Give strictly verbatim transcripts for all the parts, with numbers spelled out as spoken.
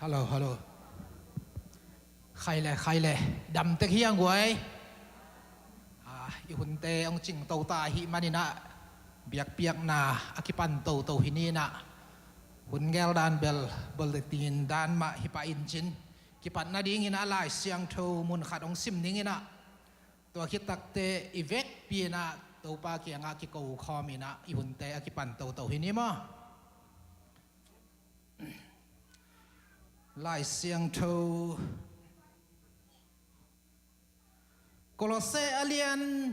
Hallo, hallo. Khai le, khai le. Dam tek hi hang guai. Ah, i hunte hong cingto ta ahih manin ah, biakpiakna a kipan toto hi ni in ah, hun gel dan bel bulletin dan mah hi pah in cin, kipat nadingin ah Lai Siangtho mun khat hong sim ning in ah, tua khit takteh i vekpi in ah Topa kiangah kiko khawm in ah, i hunte a kipan toto hi ni maw. Lai Siangtho Kolose a lian,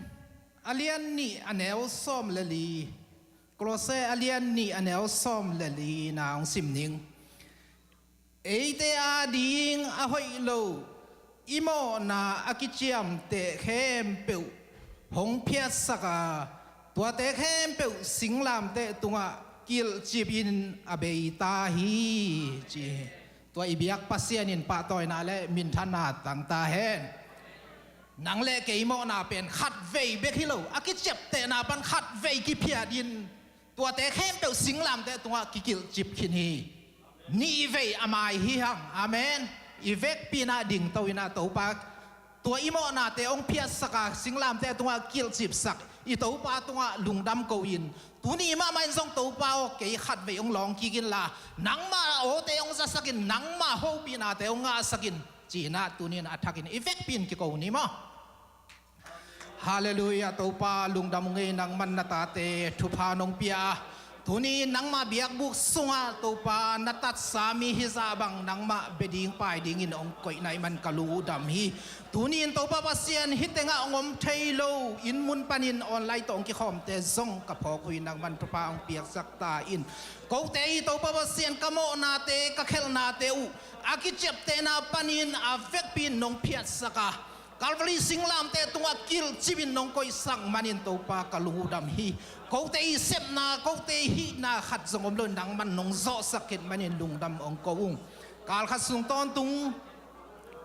a lian nih a neu sawm le li. Kolose a lian nih a neu sawm le li na hong sim ning. Eite ading a hoih lo, i mawhna a kiciamteh khempeuh hong phiatsak a, tuate khempeuh singlamteh tungah kilhcip in a bei ta hi, ci hi. Tua i biak Pasian in pahtawina le minthanna tang ta hen. Nang le kei mawhna pen khatvei bek hi lo, a kiciaptehna pan khatvei kiphiat in, tuate khempeuh singlamteh tungah kikilhcip khin hi. Nihvei a mai hi hang. Amen. I vekpi in ah dingto in ah Topa, tua i mawhnate hong phiatsak a, singlamteh tungah kilhcipsak i Topa tungah lungdam ko in, tuni mahmah in zong Topa aw, kei khatvei hong lawng kik inla, nangmah awte hong zasak in, nangmah hopihnate hong ngahsak in, ci in ah tuni in a thakin i vekpi in kiko ni maw. Halleluiah. Topa lungdam ung ei, nangman na tate thupha nong pia a, tuni in nangmah biakbuk sungah Topa na tatsa mi hizah bang nangmah bia ding pai dingin hong koihna ahih man ka lung uh dam hi. Tuni in Topa Pasian, hih tengah hong om thei lo, inn mun panin online tawh hong kikhawmte zong ka phawk uh hi, nangman thupha hong piaksak ta in. Kote i Topa Pasian, ka mawhnate, ka khelhnate uh a kiciaptehna panin a vekpi in nong phiatsak a, Calvary singlamteh tungah kilhcip in nong koihsak manin Topa ka lung uh dam hi. Kote i sepna, kote i hihna khat zong om lo, nangman nong zawhsak khit manin lungdam hong ko ung. Kal khat sung tawntung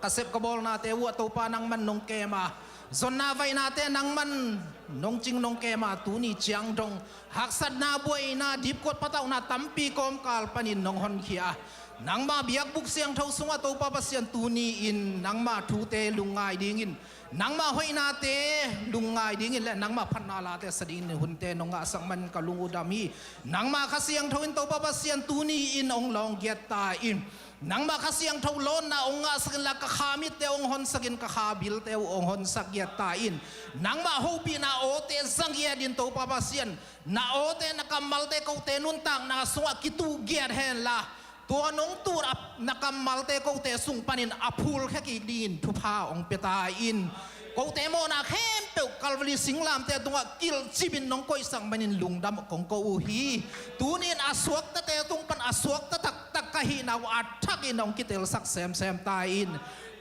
ka sep ka bawlnate uh ah Topa nangman nong kem a, zonna vaihnate nangman nong cing nong kem a, tuni ciang dong haksatna, buaina, dipkuat patauhna tampi kawmkal panin nong honkhia a, nangmah biakbuk siangtho sungah Topa Pasian, tuni in nangmah thute lungngai dingin, nangmah hoihnate lungngai dingin le nangmah phatna late sa dingin hunte nong ngahsak man ka lung uh dam hi. Nangmah Kha Siangtho in Topa Pasian tuni in hong lawng giat ta in. Nangmah Kha Siangtho lawnna hong ngahsak inla, ka kha mitte hong honsak in, ka kha bilte uh hong honsak giat ta in. Nangmah hopihna awte za giat in Topa Pasian, na awte, na kammalte kote nuntakna sungah kituh giat henla, tua nong tuh a na kammalte kote sung panin a phulkhia kik dingin thupha hong pia ta in. Kote mawhna khempeuh Calvary singlamteh tungah kilhcip in nong koihsak manin lungdam kong ko uh hi. Tuni in a suaktate tung pan a suakta taktak ka hihna uh a thakin hong kitelsak semsem ta in.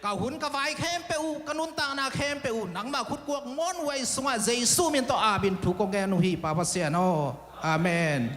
Ka hun ka vai khempeuh uh, ka nuntakna khempeuh uh nangmah khutkuak ngawn uh a, i sungah Jesu min tawh apin thu kong ngen uh hi, Pa Pasian aw. Amen.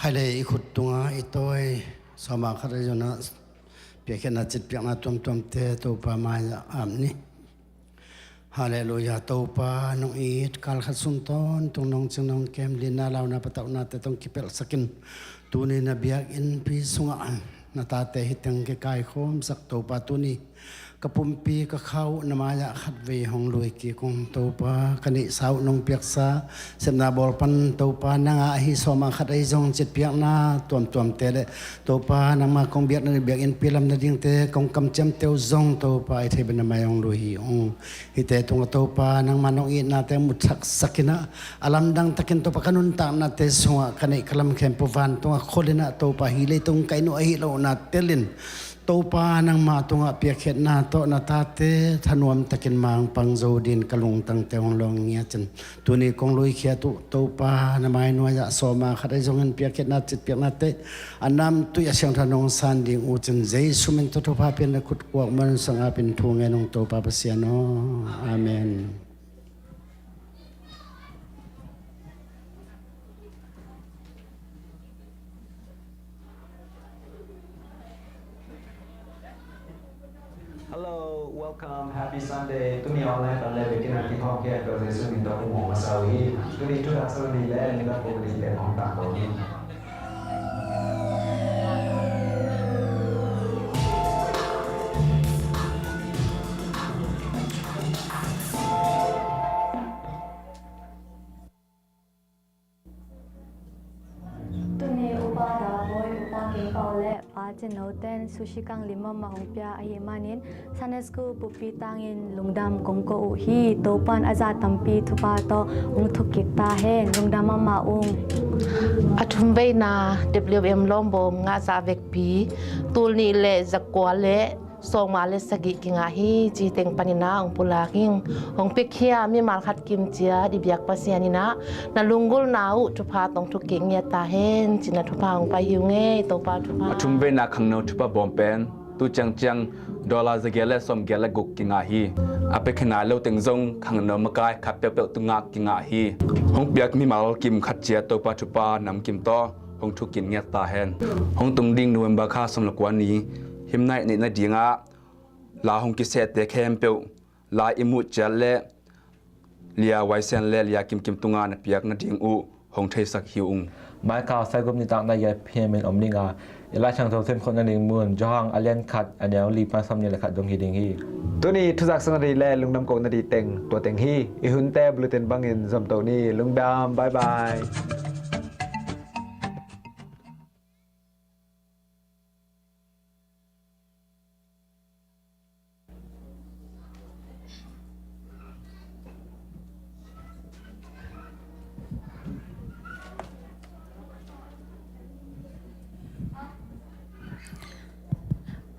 Hale i khut tunga i tawi sawma khat a zona piakhiatna citpiakna tuamtuamte Topa mai-ah ap ni. Halleluia. Topa nong it, kal khat sung tawntung nong cing nong kem, lina launa patauhnate tawh kipelhsakin tuni na biakinnpi sungah na tate hi teng kikaikhawmsak Topa tuni ka pumpi ka kha uh na mai-ah khatvei hong lui kik ung. Topa ka neihsa uh nong piaksa sepna bawl pan Topa nangah ahi sawma khat ahi zong citpiakna tuamtuamte le Topa nangma kong biakna biakinnpi lam nadingte kong kamciamte uh zong Topa i thei bek na mai hong lui hi ung. Hihte tungah Topa nangma nong itnate muthaksakinah a lamdang takin Topa ka nuntaknate sungah ka neih ka lam khempeuh vantungah khulinah Topa hi leitung ka inn uh ahi lohna telin Topa nangma tungah piakkhiatna tawh na tate thanuam takin mangpang zo din ka lungtangte hong lawng ngiat in tuni kong luikhiat uh Topa na mai nuai-ah sawma khat ahi zongin piakkhiatna citpiaknate a namtui a siangtho nong san ding uh cin Jesu min tawh thupha pian na khut kuak muan sangapin thu ngen ung Topa Pasian aw. Amen. Hello, welcome, happy Sunday. Tuni online pan le biakinn ah kikhawm khempeuh Jesu min tawh kong muang masa uh hi. Tuni thu dak sawm ni le ni dak kong ni pen hong tangko ni. Tuni Upa Dabawi, Upa Kim Pau le Pa Cin Lo ten sushi kang lim mahmah hong pia ahih manin Sunday School pumpi tangin lungdam kong ko uh hi. Topan a za tampi thupha tawh hong thuk kik ta hen. Lungdam mahmah ung. A thum veina W M Lawmbawm ngah zah vekpi tul nih le zakua le sawmnga le sagih kingah hi. Ci teng panin ah hong pulak ing. Hong piakhia mimal khat kim ciat i biak Pasian in ah na lunggulhna uh thupha tawh hong thuk kik ngiat ta hen. Ci-in ah thupha hong pai hi ung ei. Topa thupha. A thum veina khangno thupha bawm pen tu ciangciang dollar zagiat le sawmgiat le guk kingah hi. A piakhia nai lo teng zong khangno makai khat peuhpeuh tungah kingah hi. Hong piak mimal kim khat ciat Topa thupha nam kim tawh hong thuk kik ngiat ta hen. Hong tung ding November kha sawm le kua ni himnaih neih nadingah la hong kisehte khempeuh la i muh ciat le Lia Waisian le Lia Kimkim tungah na piak nading uh hong theisak hi ung. Maikau Saigum nitak nai giat P M in om ding a, i Lai Siangtho semkhawm nading mun Johan a lian khat a neu li pan sawmnih le khat dong hi ding hi. Tuni thuzak sa nading le lungdam ko nading teng tua teng hi. I hunte bulletin bangin zomto ni. Lungdam. Bye bye.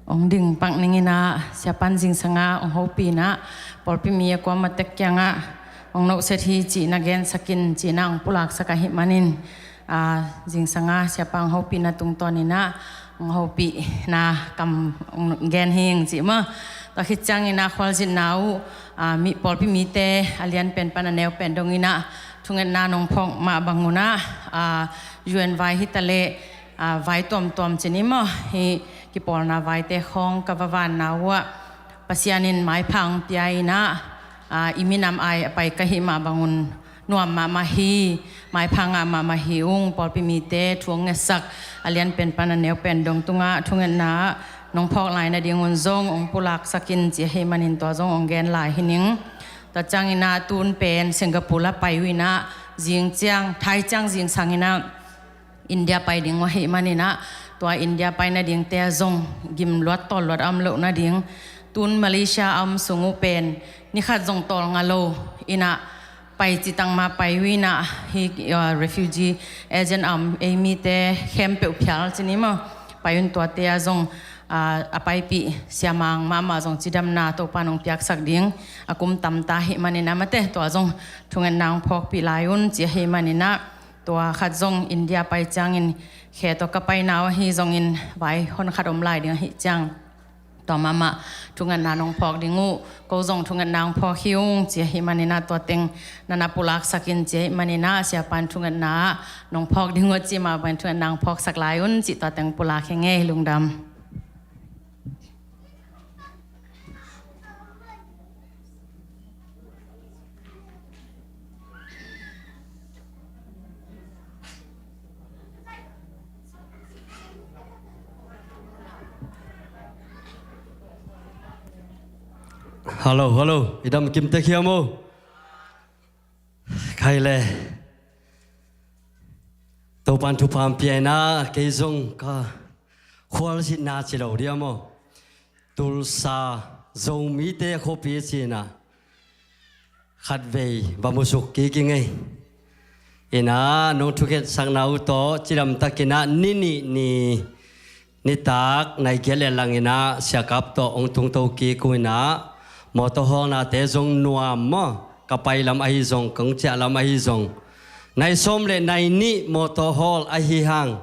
Ong ding pak ning in ah, siapan zingsang ah ong hopih in ah, pawlpi mi a kuama tek kiangah ong nohset hi cih na gensak in, cih na ong pulaksak ahih manin, a, zingsang a siapa ong hopihna tungtawn in ah ong hopihna kam ong gen hing cih maw. Tua khit ciangin ah khualzinna uh, a, mi, pawlpi mite a lianpen pan a neupen dong in ah thungetna nong phawk mah bang un ah, a, U N vai hi ta leh, a, vai tuamtuam ci ni maw, hih kipawlna vaite khawng ka va vanna uh ah Pasian in maipha ong pia in ah, a, i minam ai a pai ka hih mah bang un nuam mahmah hi, maipha ngah mahmah hi ung. Pawlpi mite thu ong ngetsak a lianpen pan a neupen dong tungah thungetna ah nong phawk lai nading un zong ong pulaksak in ci ahih manin tua zong ong gen lai hi ning. Tua ciangin ah tun pen Singapore a pai uh in ah zing ciang, thai ciang zingsang in ah India pai ding uh ahih manin ah, tua India pai nadingte ah zong gim luat tawl luat a om loh nading, tun Malaysia a om sung uh pen ni khat zong tawl nga lo in ah pai citang mah pai uh in ah, hih, uh, refugee agent a om ei mite khempeuh phial ci ni maw, pai un tuate ah zong, uh, a paipih siamang mahmah zong cidamna Topa nong piaksak ding a kum tamta ahih manin ah mate tua zong thungetna ong phawkpih lai un ci ahih manin ah, tua khat zong India pai ciangin khe tawh ka paina uh ahi zongin vai hon khat om lai ding ahih ciang Tua mahmah thungetna nong phawk ding uh, ko zong thungetna hong phawk hi ung ci ahih manin ah, tua teng na na pulaksak in ci ahih manin ah, siapa in thungetna ah nong phawk ding uh a cih mah bangin thungetna hong phawksak lai un cih tua teng pulak hi ing ei, lungdam. Hallo, hallo. I dam kim tek hiam aw? Khai le. Topa'n thupha hong pia in ah, kei zong ka khualzinna ci lo diam aw? Tulsa Zomite khuapi ci-in ah khatvei va musuk kik ing ei. In ah nong thungetsakna uh tawh cidamtakin ah ni nih ni nitak nai giat le langin ah siakap tawh hong tungto kik uh in ah, mawtaw hawlnate zong nuam maw, ka pai lam ahi zong, kong ciah lam ahi zong, nai sawm le nai nih mawtaw hawl ahi hang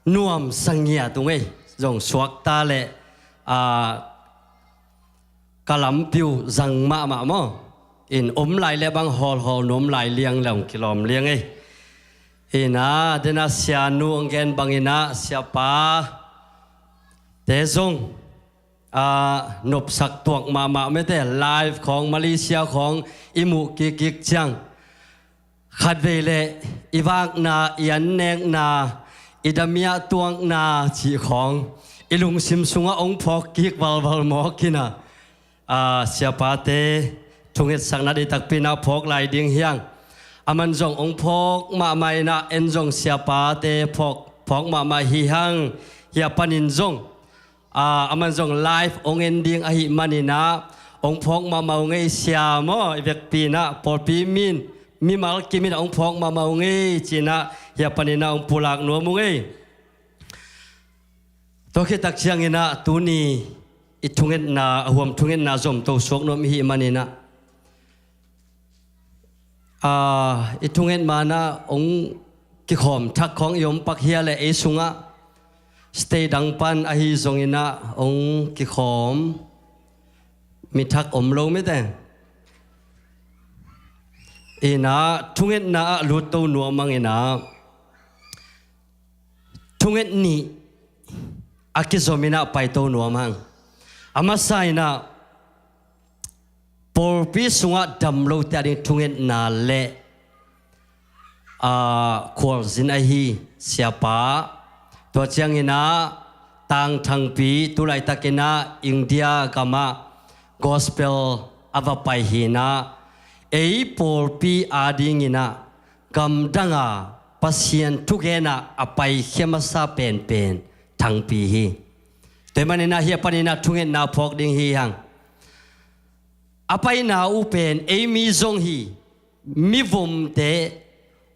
nuam sa ngiat ung ei. Zong suakta le, ah, ka lampi uh zang mahmah maw. In om lai le bang hawlhawl nuam lai liang le hong kilawm liang ei. In ah, den ah sianu hong gen bangin ah siapate zong, ah, nopsak tuak mahmah mete, live khawng, Malaysia khawng i muh kik kik ciang, khatvei le i vakna, i annekna, i damiah tuakna cih khawng i lungsim sungah hong phawk kik valval mawk in ah, ah, siapate thungetsakna deihtakpi in ah phawk lai ding hi hang. Aman zong hong phawk mahmah in ah, en zong siapate phawk, phawk mahmah hi hang. Hih a panin zong, ah, aman zong live hong en ding ahih manin ah hong phawk mahmah ung ei, sia maw, i vekpi in ah, pawlpi min, mimal kim in ah hong phawk mahmah ung ei ci-in ah, hih a panin ah hong pulak nuam ung ei. Tua khit tak ciangin ah tuni i thungetna, a huam thungetna zomto suak nuam i hih manin ah, ah, i thunget ma-in ah hong kikhawm thak khawng i om pak hi a leh, ei sungah state dang pan ahi zongin ah hong kikhawm mi thak om lo mete. In ah thungetna ah lutto nuam hang in ah, thunget nih a kizom in ah paito nuam hang. A masa in ah pawlpi sungah dam lote ading thungetna le, ah, khualzin ahi siapa, tua ciangin ah tangthangpi, tu laitakin ah India gamah gospel a va pai hi in ah, ei pawlpi adingin ah gamdang a Pasian thugen a a paikhia masa penpen thangpi hi. Tua ahih manin ah hih a panin ah thungetna phawk ding hi hang. A paina uh pen ei mi zong hi, mivomte,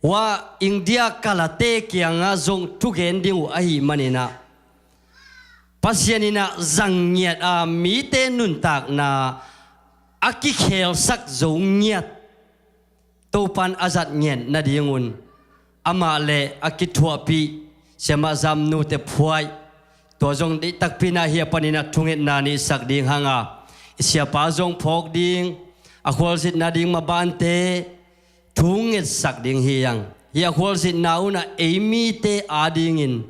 hua India kalate kiangah zong thugen ding uh ahih manin ah, Pasian in ah zang ngiat a mite nuntakna a kikhelsak zo ngiat, Topa'n a zat ngiat nadingun amah le a kithuahpih siamah zamnute phuaih, tua zong deihtakpi in ah hih a panin ah thungetna nihsak ding hang a, i siapa zong phawk ding, a khualzin nading mabante thungetsak ding hi hang. Hih a khualzinna un ah ei mite adingin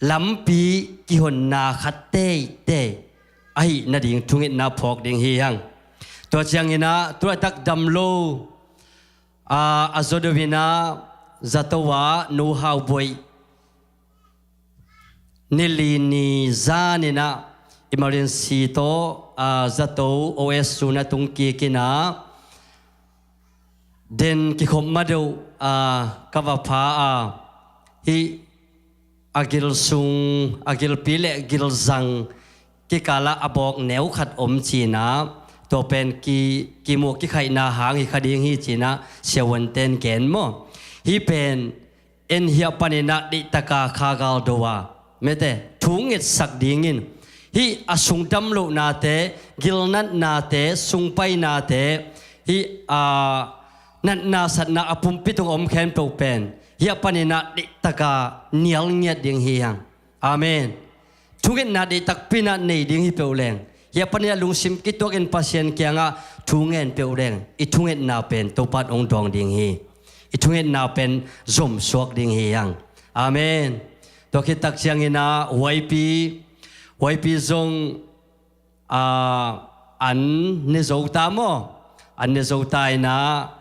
lampi kihonna khat teitei ahih nading thungetna phawk ding hi hang. Tua ciangin ah tu laitak dam lo, ah, a zawdeuh in ah zato ah Nu Hau Buai, ni li ni zan in ah emergency tawh, ah, zato O S zu na tung kik in ah, den kikhop ma deuh, ah, ka va pha a, hih a gil sung, a gilpi le gilzang kikal ah a bawk neu khat om ci-in ah, tua pen ki, kimuh kikhaihna hang hi kha ding hi ci-in ah siavuante'n gen maw. Hih pen en hih a panin ah deihtak a kha gal do a, mete, thungetsak dingin, hih a sung dam lohnate, gilnatnate, sung painate, hih a natna satna a pumpi tung om khempeuh pen hih a panin ah deihtak a nial ngiat ding hi hang. Amen. thungetna deih takpi in ah nei ding hi peuh leng, hih a panin ah lungsim kituakin Pasian kiangah thu ngen peuh leng, i thungetna pen Topa in hong dawng ding hi. I thungetna pen zomsuak ding hi hang. Amen. Tua khit tak ciangin ah huaipi, huaipi zong, aa, an ne zo ta maw? An ne zo ta in ah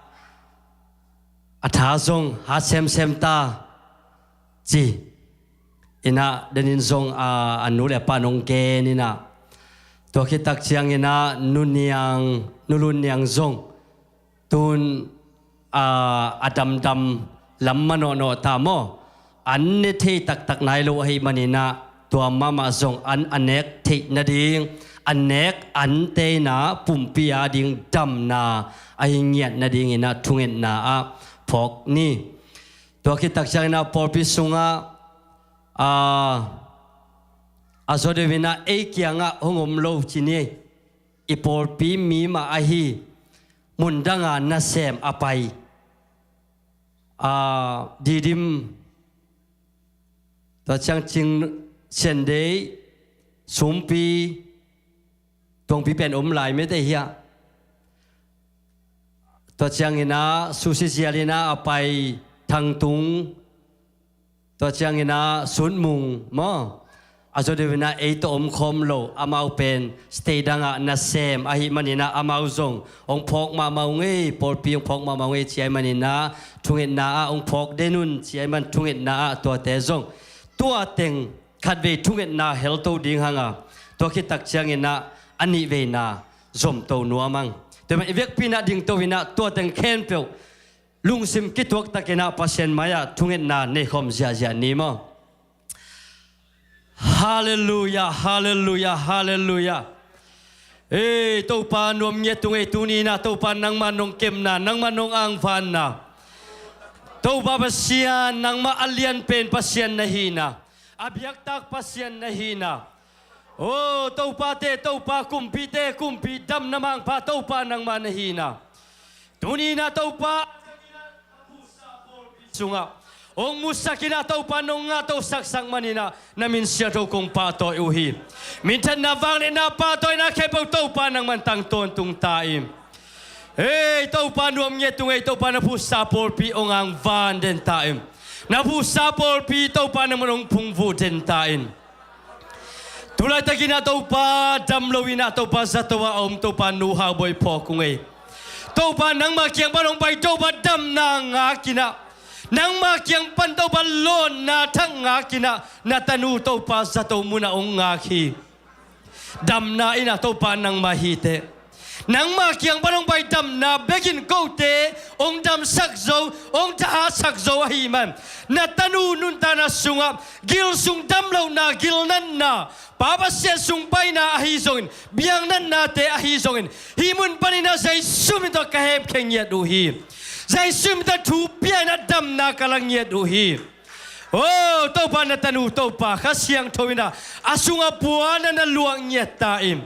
a tha zong hat semsem ta ci. In ah denin zong, aa, a nu le a pa in hong gen in ah, tua khit tak ciangin ah Nu Niang, Nu Lun Niang zong tun, aa, a damdam lam manawhnawh ta maw? An ne thei taktak nai lo ahih manin ah tua mahmah zong an a nek theih nading, a nek ante in ah pumpi ading damna ahi ngiat nadingin ah thungetna ah phawk ni. Tua khit tak ciangin ah pawlpi sungah, aa, a zaw deuh in ah ei kiangah hong om lo ci ni. I pawlpi mi mah ahi, mundanga nasem a pai, aa, Didim, tua ciang Cing, Siandei, Sumpi, Tuangpi pen om lai mete hiah. Tua ciangin ah Susi Zialin ah a pai Thangtung, tua ciangin ah Sunmung maw? A zaw deuh in ah ei tawh om khawm lo, amau pen state dangah nasem ahih manin ah amau zong hong phawk mahmah uh ngei, pawlpi hong phawk mahmah uh ngei ci ahih manin ah thungetna ah hong phawk den un ci ahih man thungetna ah tuate zong tua teng khatvei thungetna helto ding hang a, tua khit tak ciangin ah a nihveina zomto nuam hang. Tua ahih man i vekpi in ah dingto in ah tua teng khempeuh lungsim kituak takin ah Pasian mai-ah thungetna neikhawm ziahziah ni maw? Halleluiah, halleluiah, halleluiah. Ei, Topa nuam ngiat tung ei, tuni in ah Topa nangmah nong kepna, nangmah nong angvanna, Topa Pasian nangmah a lianpen Pasian na hi in ah, a biaktak Pasian na hi in ah, o Topate Topa, kumpite kumpi, damna mangpha Topa nangmah na hi in ah, tuni in ah Topa sungah hong musak in ah Topa nong ngahtohsaksak manin ah na min siangtho kong pahtawi uh hi. Minthanna vangliatna pahtawi in ah khempeuh Topa nangman tang tawntung ta in. Ei Topa nuam ngiat tung ei, Topa na phusa pawlpi hong angvan den ta in. Na phusa pawlpi Topa nangman hong phungvuh den ta in. Tulaitakin ah Topa dam lo in ah Topa zato ah a om Topa Nu Hau Bawi phawk uh ngei. Topa nangmah kiang pan hong pai Topa damna ngak in ah, nangmah kiang pan Topa lawnna thak ngak in ah, na tanu Topa zato munah hong ngak hi. Damna in ah Topa nangmah hi teh. Nangmah kiang pan hong pai damna bekin kote hong damsak zo, hong thahatsak zo ahih man, na tanu nuntakna sungah gil sung damlohna, gilnatna, Pa Pasian sung paina ahi zongin, biaknatnate ahi zongin, hih mun panin ah Jesu min tawh ka hemkhia ngiat uh hi. Jesu min tawh thu pia in ah damna ka la ngiat uh hi. O Topa, na tanu Topa Kha Siangtho in ah a sungah puanna na luah ngiat ta in,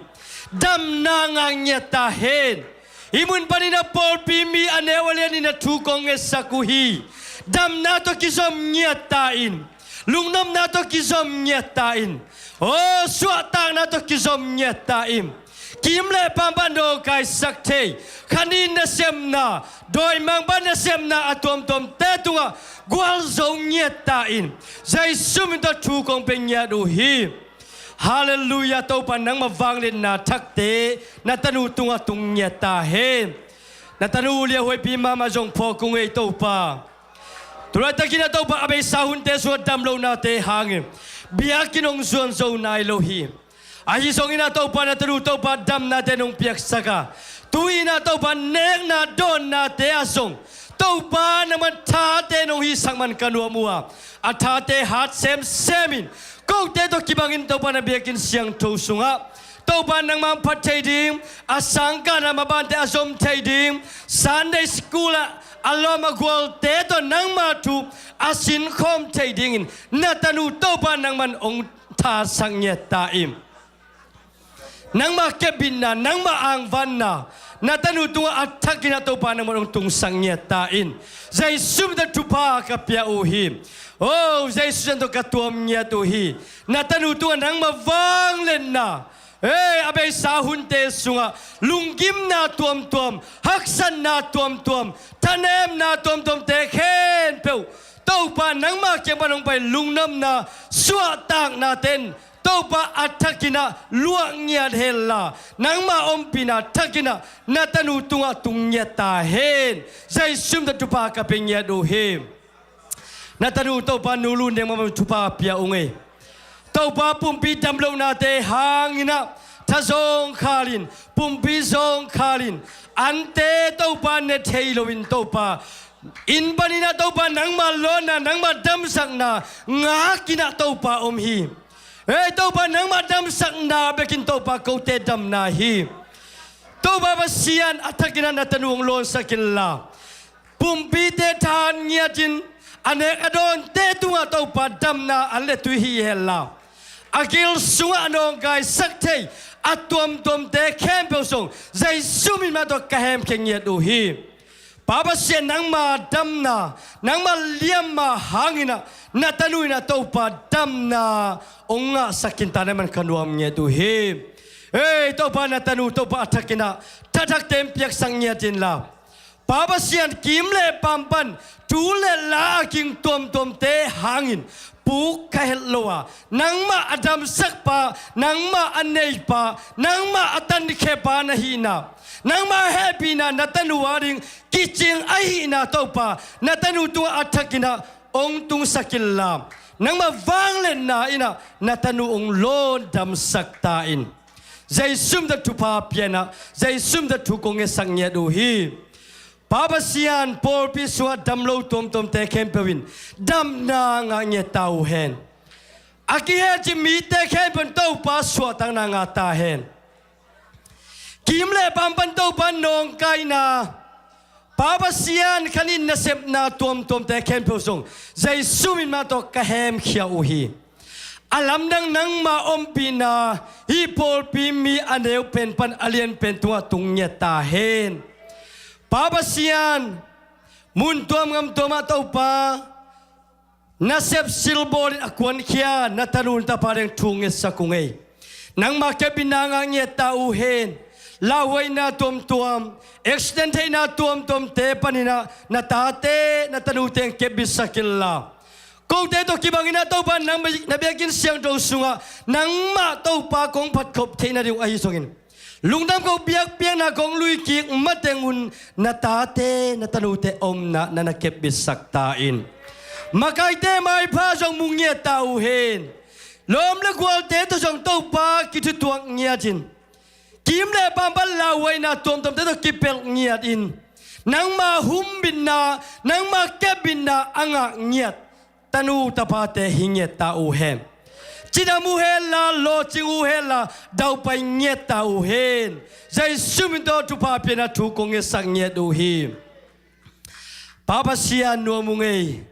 damna ngah ngiat ta hen. Hih mun panin ah pawlpi mi a neu a lianin ah thu kong ngetsak uh hi. Damna tawh kizom ngiat ta in, lungnopna tawh kizom ngiat ta in, o suahtakna tawh kizom ngiat ta in. Kim le pam pan dawngkaisak thei, khanin nasepna, dawimangpa nasepna a tuamtuamte tungah gualzo ngiat ta in, Jesu min tawh thu kong pia ngiat uh hi. Halleluiah. Topa nangmah vangliatna thakte na tanu tungah tung ngiat ta hen. Na tanu liahuaipi mahmah zong phawk uh ngei Topa. Tulaitakin ah Topa a beisa hunte sungah damlohnate hangin biakinn hong zuan zo nai lo hi. Ahi zongin ah Topa na tanu Topa damnate nong piaksak a, tu-in ah Topa nekna dawnnate ah zong Topa nangman thate nong hisak man ka nuam uh a, a thate hat semsem in, kote tawh kibangin Topa na biakinn siangtho sungah Topa nangmah phat thei ding, a sangkahna mabante a zom thei ding, Sunday school ah a lawm a gualte tawh nangmah thu a sinkhawm thei dingin na tanu Topa nangman hong thasak ngiat ta in. Nangmah kepbitna, nangmah angvanna, na tanu tungah a thakin ah Topa nangman hong tungsak ngiat ta in. Jesu min tawh thupha ka pia uh hi. O Jesu min tawh ka tuam ngiat uh hi. Na tanu tungah nangma vangliatna, ei, a beisa hunte sungah lunggimna tuamtuam, haksatna tuamtuam, thanemna tuamtuamte khempeuh Topa nangma kiang pan hong pai lungnopna suahtakna ten Topa a thakin ah luah ngiat henla, nangma ompihna thakin ah na tanu tungah tung ngiat ta hen. Jesu min tawh thupha ka pia ngiat uh hi. Na tanu Topa Nu Lun Deng mah thupha pia ung ei. Topa pumpi damlohnate hangin ah tha zawngkhalin, pumpi zawngkhalin, ante Topa ne thei loin Topa inn panin ah Topa nangma lawnna, nangma damsakna ngakin ah Topa om hi. Ei Topa, nangma damsakna bekin Topa kote damna hi. Topa Pasian, a thakin ah na tanu hong lawnsak inla, pumpite than ngiatin, a nek a dawnte tungah Topa damna an le tui hi henla, a gil sungah a nawngkaisak thei a tuamtuamte khempeuh zong Jesu min mah tawh ka hemkhia ngiat uh hi. Pa Pasian, nangma damna, nangma liamma hangin ah na tanu in ah Topa damna hong ngahsak khin ta na man ka nuam ngiat uh hi. Ei Topa, na tanu Topa a thakin ah thathakte hong piaksak ngiat inla, Pa Pasian, kim le paam pan tu le la a ging tuamtuamte hangin puk kha het lo a, nangmah a damsakpa, nangmah a neipa, nangmah a tankhia pa na hihna, nangmah a hehpihna na tanu ading kicing ahihna Topa, na tanu tungah a thakin ah hong tungsak inla, nangmah vangliatna in ah na tanu hong lawndamsak ta in. Jesu min tawh thupha pia in ah, Jesu min tawh thu kong ngetsak ngiat uh hi. Pa Pasian, pawlpi sungah damlo tuamtuamte khempeuh in damna ngah ngiat ta uh hen. A kiheci mite khempeuh in Topa suahtakna ngah ta hen. Kim le paam pan Topa nawngkaina, Pa Pasian, khanin nasepna tuamtuamte khempeuh zong Jesu min mah tawh ka hemkhia uh hi. A lamdang nangma ompihna hih pawlpi mi a neu pen pan a lian pen tungah tung ngiat ta hen. Pa Pasian, mun tuam gam tuamah Topa, nasep silbawlin a kuankhia na tanu na tapa ding thu ngetsak ung ei. Nangma kepbitna ngah ngiat ta uh hen. Lauhuaina tuamtuam, accident theihna tuamtuamte panin ah na tate na tanute hong kepbitsak inla, kote tawh kibangin ah Topa nang na biakinn siangtho sungah nangmah Topa kong phatkhop theih nading uh ahi zongin, lungdam kong biakpiakna kong luikik mateng un na tate na tanute omna na na kepbitsak ta in. Makaite maipha zong mu ngiat ta uh hen. Lawm le gualte tawh zong Topa kithutuak ngiatin, kim le paam pan lauhuaina tuamtuamte tawh kipelh ngiatin, nangma humbitna, nangma kepbitna a ngah ngiat tanu tapate hi ngiat ta uh hen. Cidam uh henla, lawhcing uh henla, daupai ngiat ta uh hen. Jesu min tawh thupha pia in ah thu kong ngetsak ngiat uh hi. Pa Pasian, nuam ung ei.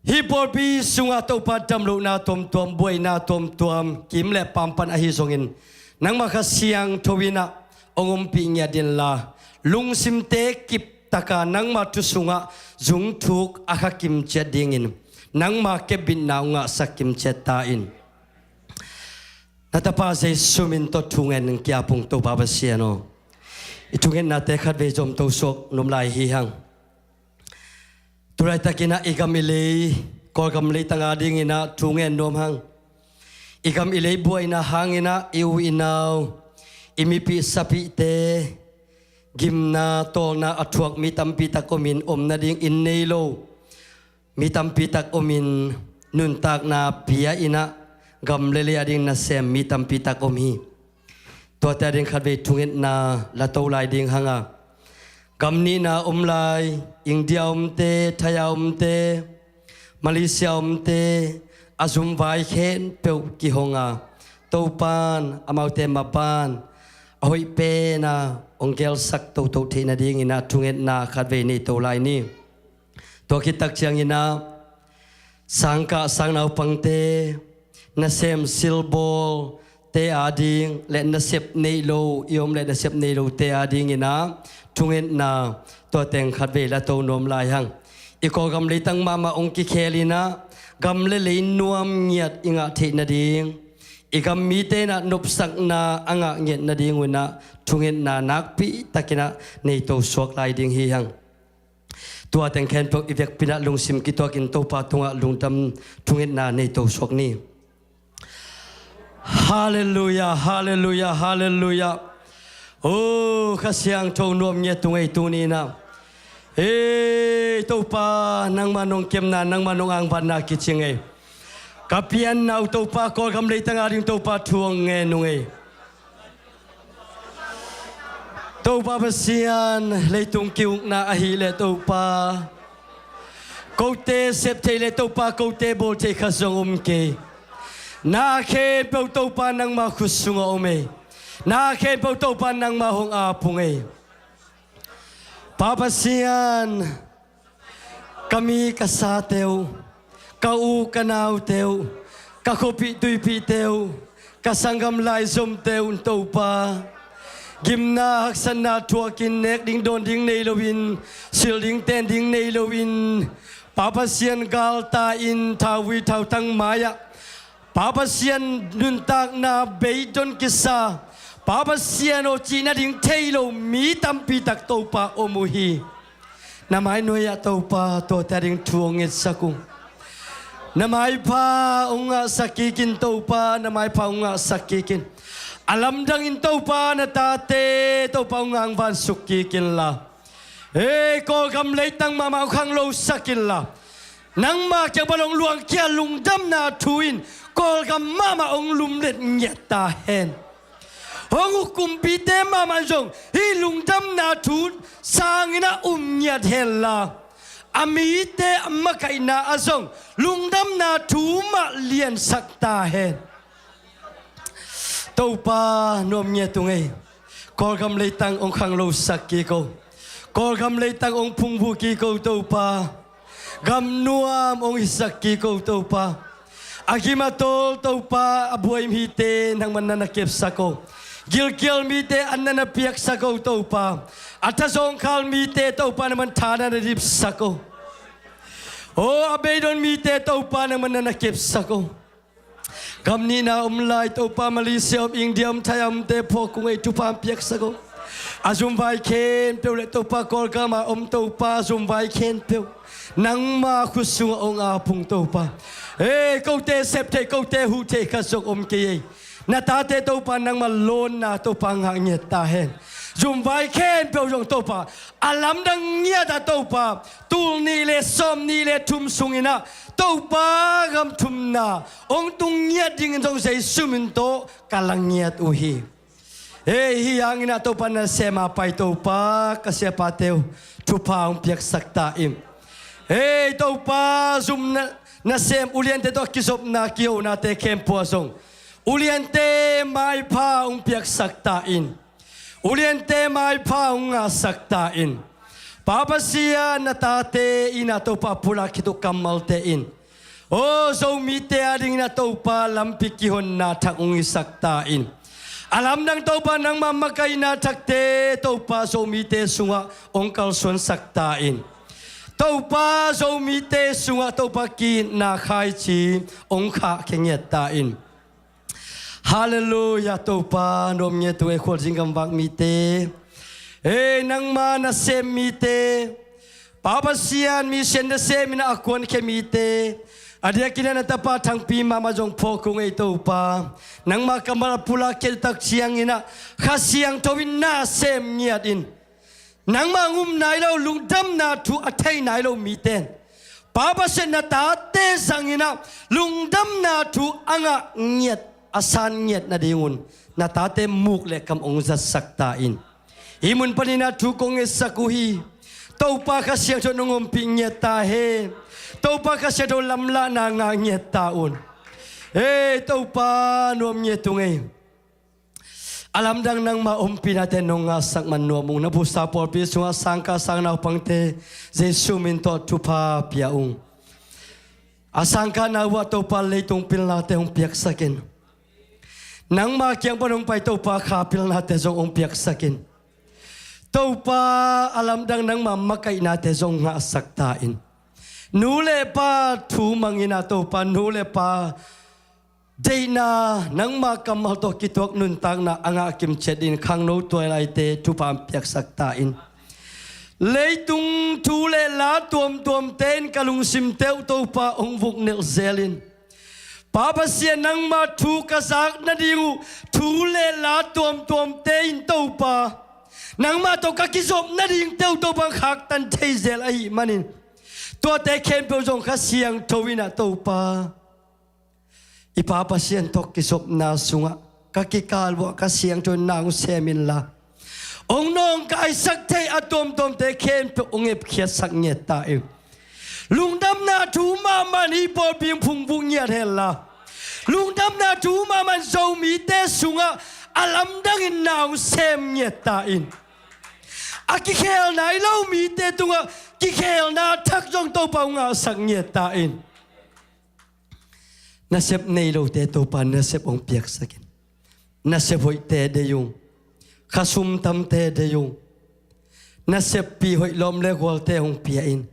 Hih pawlpi sungah Topa damlohna tuamtuam, buaina tuamtuam, kim le paam pan ahi zongin, nangmah Kha Siangtho in ah hong ompih ngiat inla, lungsimte kiptaka nangmah thu sungah zungthuk a kha kimciat dingin nangma kepbitna hong ngahsak kimciat ta in. Na tapa Jesu min tawh thu ngen kia pung Topa Pasian aw. I thungetnate khatvei zom to suak nuam lai hi hang. Tulaitakin ah i gam i lei, Kawlgam leitang adingin ah thu ngen nuam hang. I gam i lei buaina hangin ah i u i nau, i mipih sapihte, gimna tawlna a thuak mi tampi tak omin, om nading inn nei lo mi tampi tak omin, nuntakna pia in ah gam le lei ading nasem mi tampi tak om hi. Tuate ading khatvei thungetna la to lai ding hang a, gam nihna om lai, India omte, Thai a omte, Malaysia omte, a zumvai khempeuh kihong a, Topan amaute mapan a hoih pena hong gelsak toto theih nadingin ah thungetna khatvei nei to lai ni. Tua khit tak ciangin ah sangkah sangnaupangte, nasem silbawl, te ading le nasep nei lo, i om le nasep nei lote adingin ah thungetna tua teng khat vei la to nuam lai hang. I Kawlgam leitang mahmah hong kikhel in ah gam le lei nuam ngiat i ngah theih nading, i gam mite in ah nopsakna a ngah ngiat nading un ah thungetna nakpi takin ah nei to suak lai ding hi hang. Tua teng khempeuh i vekpi in ah lungsim kituakin Topa tungah lungdam thungetna nei to suak ni. Halleluiah, halleluiah, halleluiah. O Kha Siangtho nuam ngiat ung ei tuni in ah. Ei Topa, nangma nong kemna, nangma nong angvanna kicing ei. Ka pianna uh Topa, Kawlgam leitang ading Topa thu hong ngen ung ei. Topa Pasian, leitung ki-ukna ahih leh Topa, kote sep thei le Topa, kote bawl thei khat zong om kei. Na khempeuh Topa nangma khut sungah om ei. Na khempeuh Topa nangma hong ap ung ei. Pa Pasian, ka mi ka sate uh, ka u ka naute uh, ka khuapih tuipihte uh, ka sanggam laizomte uh Topa, gimna haksatna thuakin nek ding dawn ding nei loin, silh ding ten ding nei loin, Pa Pasian galta in thauvui thautang mai-ah Pa Pasian nuntakna beidon kisa, Pa Pasian aw cih nading thei lo mi tampi tak Topa om uh hi. Na mai nuai-ah Topa tuate ading thu hong ngetsak ung. Na maipha hong ngahsak kik in Topa, na maipha hong ngahsak kik in. A lamdangin Topa na tate Topa hong ngangvansuk kik inla, ei Kawlgam leitang mahmah hong khanglosak inla, nangma kiang pan hong luangkhia lungdamna thu in Kawlgam mahmah hong lumlet ngiat ta hen. Hong uk kumpite mahmah zong hih lungdamna thu sangin ah um ngiat henla, a mite a makaihna ah zong lungdamna thu mah liansak ta hen. Topa nuam ngiat ung ei. Kawlgam leitang hong khanglosak kik o. Kawlgam leitang hong phungvuh kik o Topa. Gam nuam hong hisak kik o Topa. A gim a tawl Topa, a buai mite nangman na na kepsak o. Gilkial mite an na na piaksak o Topa. A thazawngkhal mite Topa nangman tha na na dipsak o. O, a beidon mite Topa nangman na na kepsak o. Gam nihna om lai Topa, Malaysia om, India om, Thai omte phawk ung ei, thupha hong piaksak o. A zumvai khempeuh le Topa Kawlgam a om Topa, a zumvai khempeuh nangma khut sungah hong ap ung Topa. Ei, kote sep thei, kote huh thei khat zong om kei ei. Na tate Topa nangma lawnna Topa ngah ngiat ta hen. Zumvai khempeuh zong Topa a lamdang ngiat ah Topa, tul nih le sawm nih le thum sungin ah Topa gam thumna hong tung ngiat dingin zong Jesu min tawh ka la ngiat uh hi. Ei, hih hangin ah Topa nasem a pai Topa ka siapate uh thupha hong piaksak ta in. Ei Topa, zum na, nasem uliante tawh kizopna kihonate khempeuh ah zong uliante maipha hong piaksak ta in. Uliante maipha hong ngahsak ta in. Pa Pasian, na tate in ah Topa pulak khit uh kammalte in, aw Zomite adingin ah Topa lampi kihonna thak hong hisak ta in. A lamdang Topa nangma makaihna thakte Topa Zomite sungah hong kalsuansak ta in. Topa Zomite sungah Topa ki-itna khaici hong khahkhia ngiat ta in. Halleluiah, Topa nuam ngiat ung ei, khualzin gamvak mite. Ei, nangma nasem mite, Pa Pasian, mission nasem in ah a kuankhia mite, a diakin ah na tapa thangpi mahmah zong phawk ung ei Topa. Nangma kammal a pulak khit tak ciangin ah Kha Siangtho in na sem ngiat in. Nangmah hong um nai lo, lungdamna thu a thei nai lo mite in, Pa Pasian, na tate zangin ah lungdamna thu a ngah ngiat, a san ngiat nadingun na tate muk le kam hong zatsak ta in. Hih mun panin ah thu kong ngetsak uh hi. Topa Kha Siangtho in hong ompih ngiat ta hen. Topa Kha Siangtho lamlahna ngah ngiat ta un. Ei Topa nuam ngiat ung ei. A lamdang nangma ompihnate nong ngahsak man nuam ung. Na buhsa pawlpi sungah sangkah sang naupangte Jesu min tawh thupha pia ung. A sangkahna uh ah Topa leitung pilnate hong piaksak in. Nangma kiang pan hong pai Topa, kha pilnate zong hong piaksak in. Topa, a lamdang nangma makaihnate zong ngahsak ta in. Nu le pa thu mangin ah Topa, nu le pa deihna, nangma kammal tawh kituak nuntakna a ngah kimciat in, khangno tuailaite thupha hong piaksak ta in. Leitung thu le la tuamtuamte in ka lungsimte uh Topa hong vuknelh zel in. Pa Pasian, nangma thu ka zak nading uh thu le la tuamtuamte in Topa, nangma tawh ka kizop nadingte uh Topa khaktan thei zel ahih manin, tuate khempeuh zong Kha Siangtho in ah Topa, i Pa Pasian tawh kizopna sungah ka kikal uh ah Kha Siangtho in na hong sem inla, hong nawngkaisak thei a tuamtuamte khempeuh hong epkhiatsak ngiat ta in. Lungdamna thu mahmah in hih pawlpi hong phungvuh ngiat henla, lungdamna thu mahmah in Zomite sungah a lamdangin na hong sem ngiat ta in. A kikhelna hi lo mite tungah kikhelna thak zong Topa hong ngahsak ngiat ta in. Nasep nei lote Topa nasep hong piaksak in. Nasep hoihte deih ung. Khasum tamte deih ung. Naseppih hoih lawm le gualte hong pia in.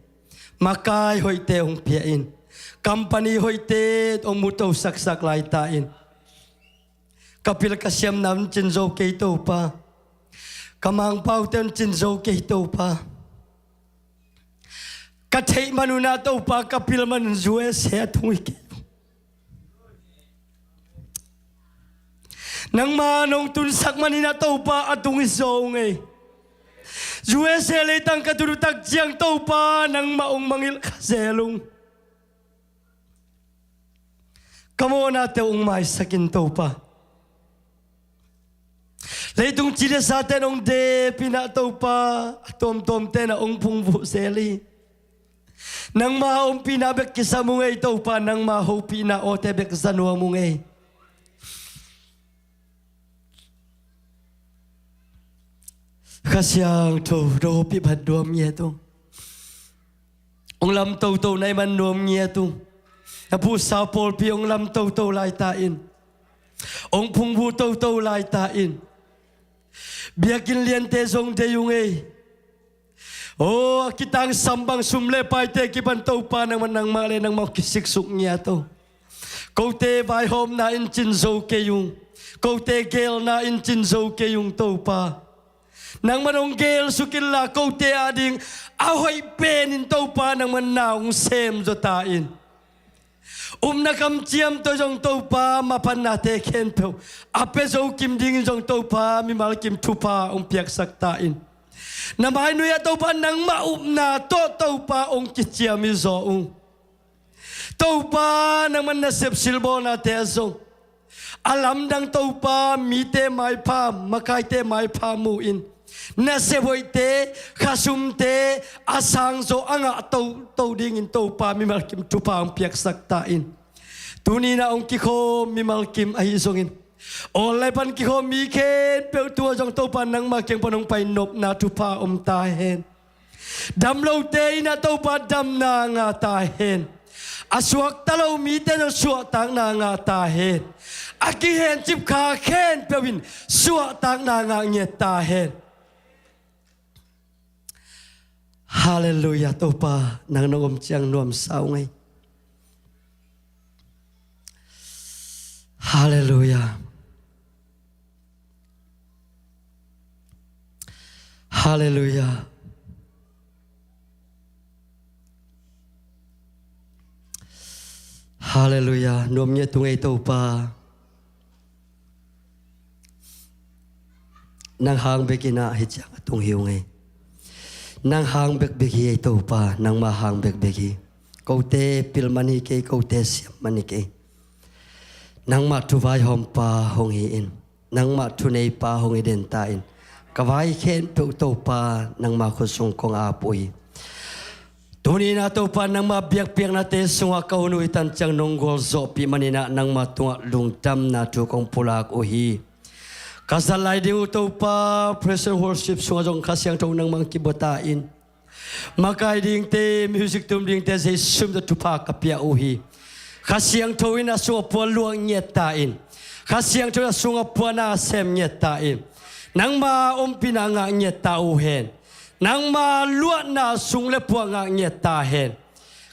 Makai hoihte hong pia in. Company hoihte hong mu to saksak lai ta in. Ka pil ka siamna hong cin zo kei Topa. Ka mangpaute hong cin zo kei Topa. Ka theih man un ah Topa, ka pil man un U S A a tung hi kei. Nangma nong tunsak manin ah Topa, a tung hi zaw ung ei. U S A leitang ka tun uh tak ciang Topa, nangmah hong mangngilh kha zel ung. Ka mawhnate hong maisak in Topa. Leitung ci le sate in hong dep in ah Topa, a tuamtuamte in ah hong phungvuh zel hi. Nangma ompihna bek kisam ung ei Topa, nangma hopihna awte bek za nuam ung ei. Kha Siangtho, do hopih phat nuam ngiat ung. Hong lam toto na hih man nuam ngiat ung. Na puhsa pawlpi hong lam toto lai ta in. Hong phungvuh toto lai ta in. Biakinn liante zong deih ung ei. Aw, a kitangsam bang sum le paite kipan Topa, nangmah, nangmah le nangmah hong kisiksuk ngiat o. Kote vaihawmna in cin zo kei ung. Kote geelna in cin zo kei ung Topa. Nangmah hong geelsuk inla, kote ading a hoih penin Topa, nangmah na hong sem zaw ta in. Upna kamciam tawh zong Topa, maphatnate khempeuh a pia zo kim dingin zong Topa, mimal kim thupha hong piaksak ta in. Na mainuiah Topa, nangmah upna tawh Topa hong kiciam hi zaw ung. Topa, nangmah nasep silbawlnate ah zong a lamdang Topa, mite maipha, makaite maipha mu in, nasep hoihte, khasumte a sangzaw a ngah toto dingin Topa, mimal kim thupha hong piaksak ta in. Tuni-in ah hong kikhawm mimal kim ahi zongin, online pan kikhawm mi khempeuh tung ah zong Topa, nangma kiang pan hong pai nopna thupha om ta hen. Dam lote in ah Topa, damna ngah ta hen. A suakta lo mite in ah suahtakna ngah ta hen. A kihencip kha khempeuh in suahtakna ngah ngiat ta hen. Halleluiah. Topa, nang nong om ciang nuamsa ung ei. Halleluiah. Halleluiah. Halleluiah. Nuam ngiat ung ei Topa. Nang hang bek in ah hih ciang a tung hi ung ei. Nang hang bekbek hi ei Topa, nangmah hang bekbek hi. Kote pil man hi kei, kote siam man hi kei. Nangmah thu vaihawmpa hong hi in, nangmah thuneipa hong hi den ta in. Ka vai khempeuh Topa, nangmah khut sung kong ap uh hi. Tuni-in ah Topa, nangmah biakpiaknate sungah ka hun uh hi tan ciang nong gualzawhpih manin ah nangmah tungah lungdamna thu kong pulak uh hi. Ka zat lai ding uh Topa, praise and worship sungah zong Kha Siangtho nangmah hong kibua ta in. Makai dingte, music tum dingte Jesu min tawh thupha ka pia uh hi. Kha Siangtho in a sungah puan luang ngiat ta in. Kha Siangtho na sungah puanna sem ngiat ta in. Nangma ompihna ngah ngiat ta uh hen. Nangma luahna sung le puah ngah ngiat ta hen.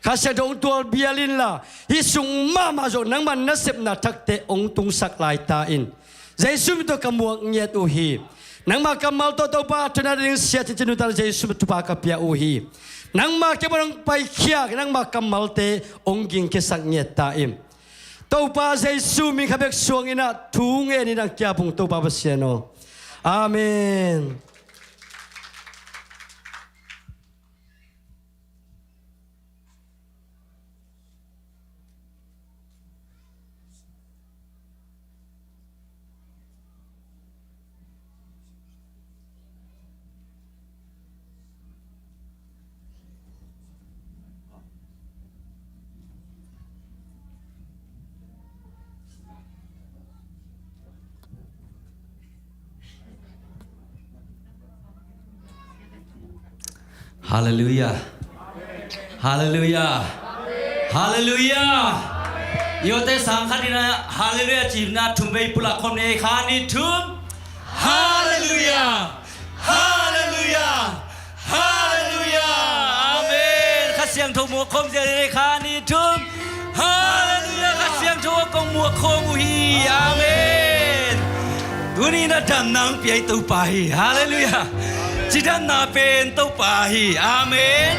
Kha Siangtho hong tualbial inla, hih sung mahmah zawh nangma nasepna thakte hong tungsak lai ta in. Jesu min tawh ka muak ngiat uh hi. Nangma kammal tawh Topa thunei ding siacincin nuntakna Jesu min thupha ka pia uh hi. Nangma kei bang hong paikhia, nangma kammalte hong gingkhiasak ngiat ta in. Topa Jesu min kha bek suang inah thu ngen inah kiapung Topa Pasian aw. Amen. Halleluiah. Halleluiah. Halleluiah. I awte sang khat inah Halleluiah cihna thum vei pulak khawm ni. Khat, nih, thum. Halleluiah. Halleluiah. Halleluiah. Amen. Kha Siangtho muak khawm ziau ni. Khat, nih, thum. Halleluiah. Kha Siangtho kong muak khawm uh hi. Amen. Tuni na damna hong pia hi Topa hi. Halleluiah. Cidamna pen Topa hi. Amen.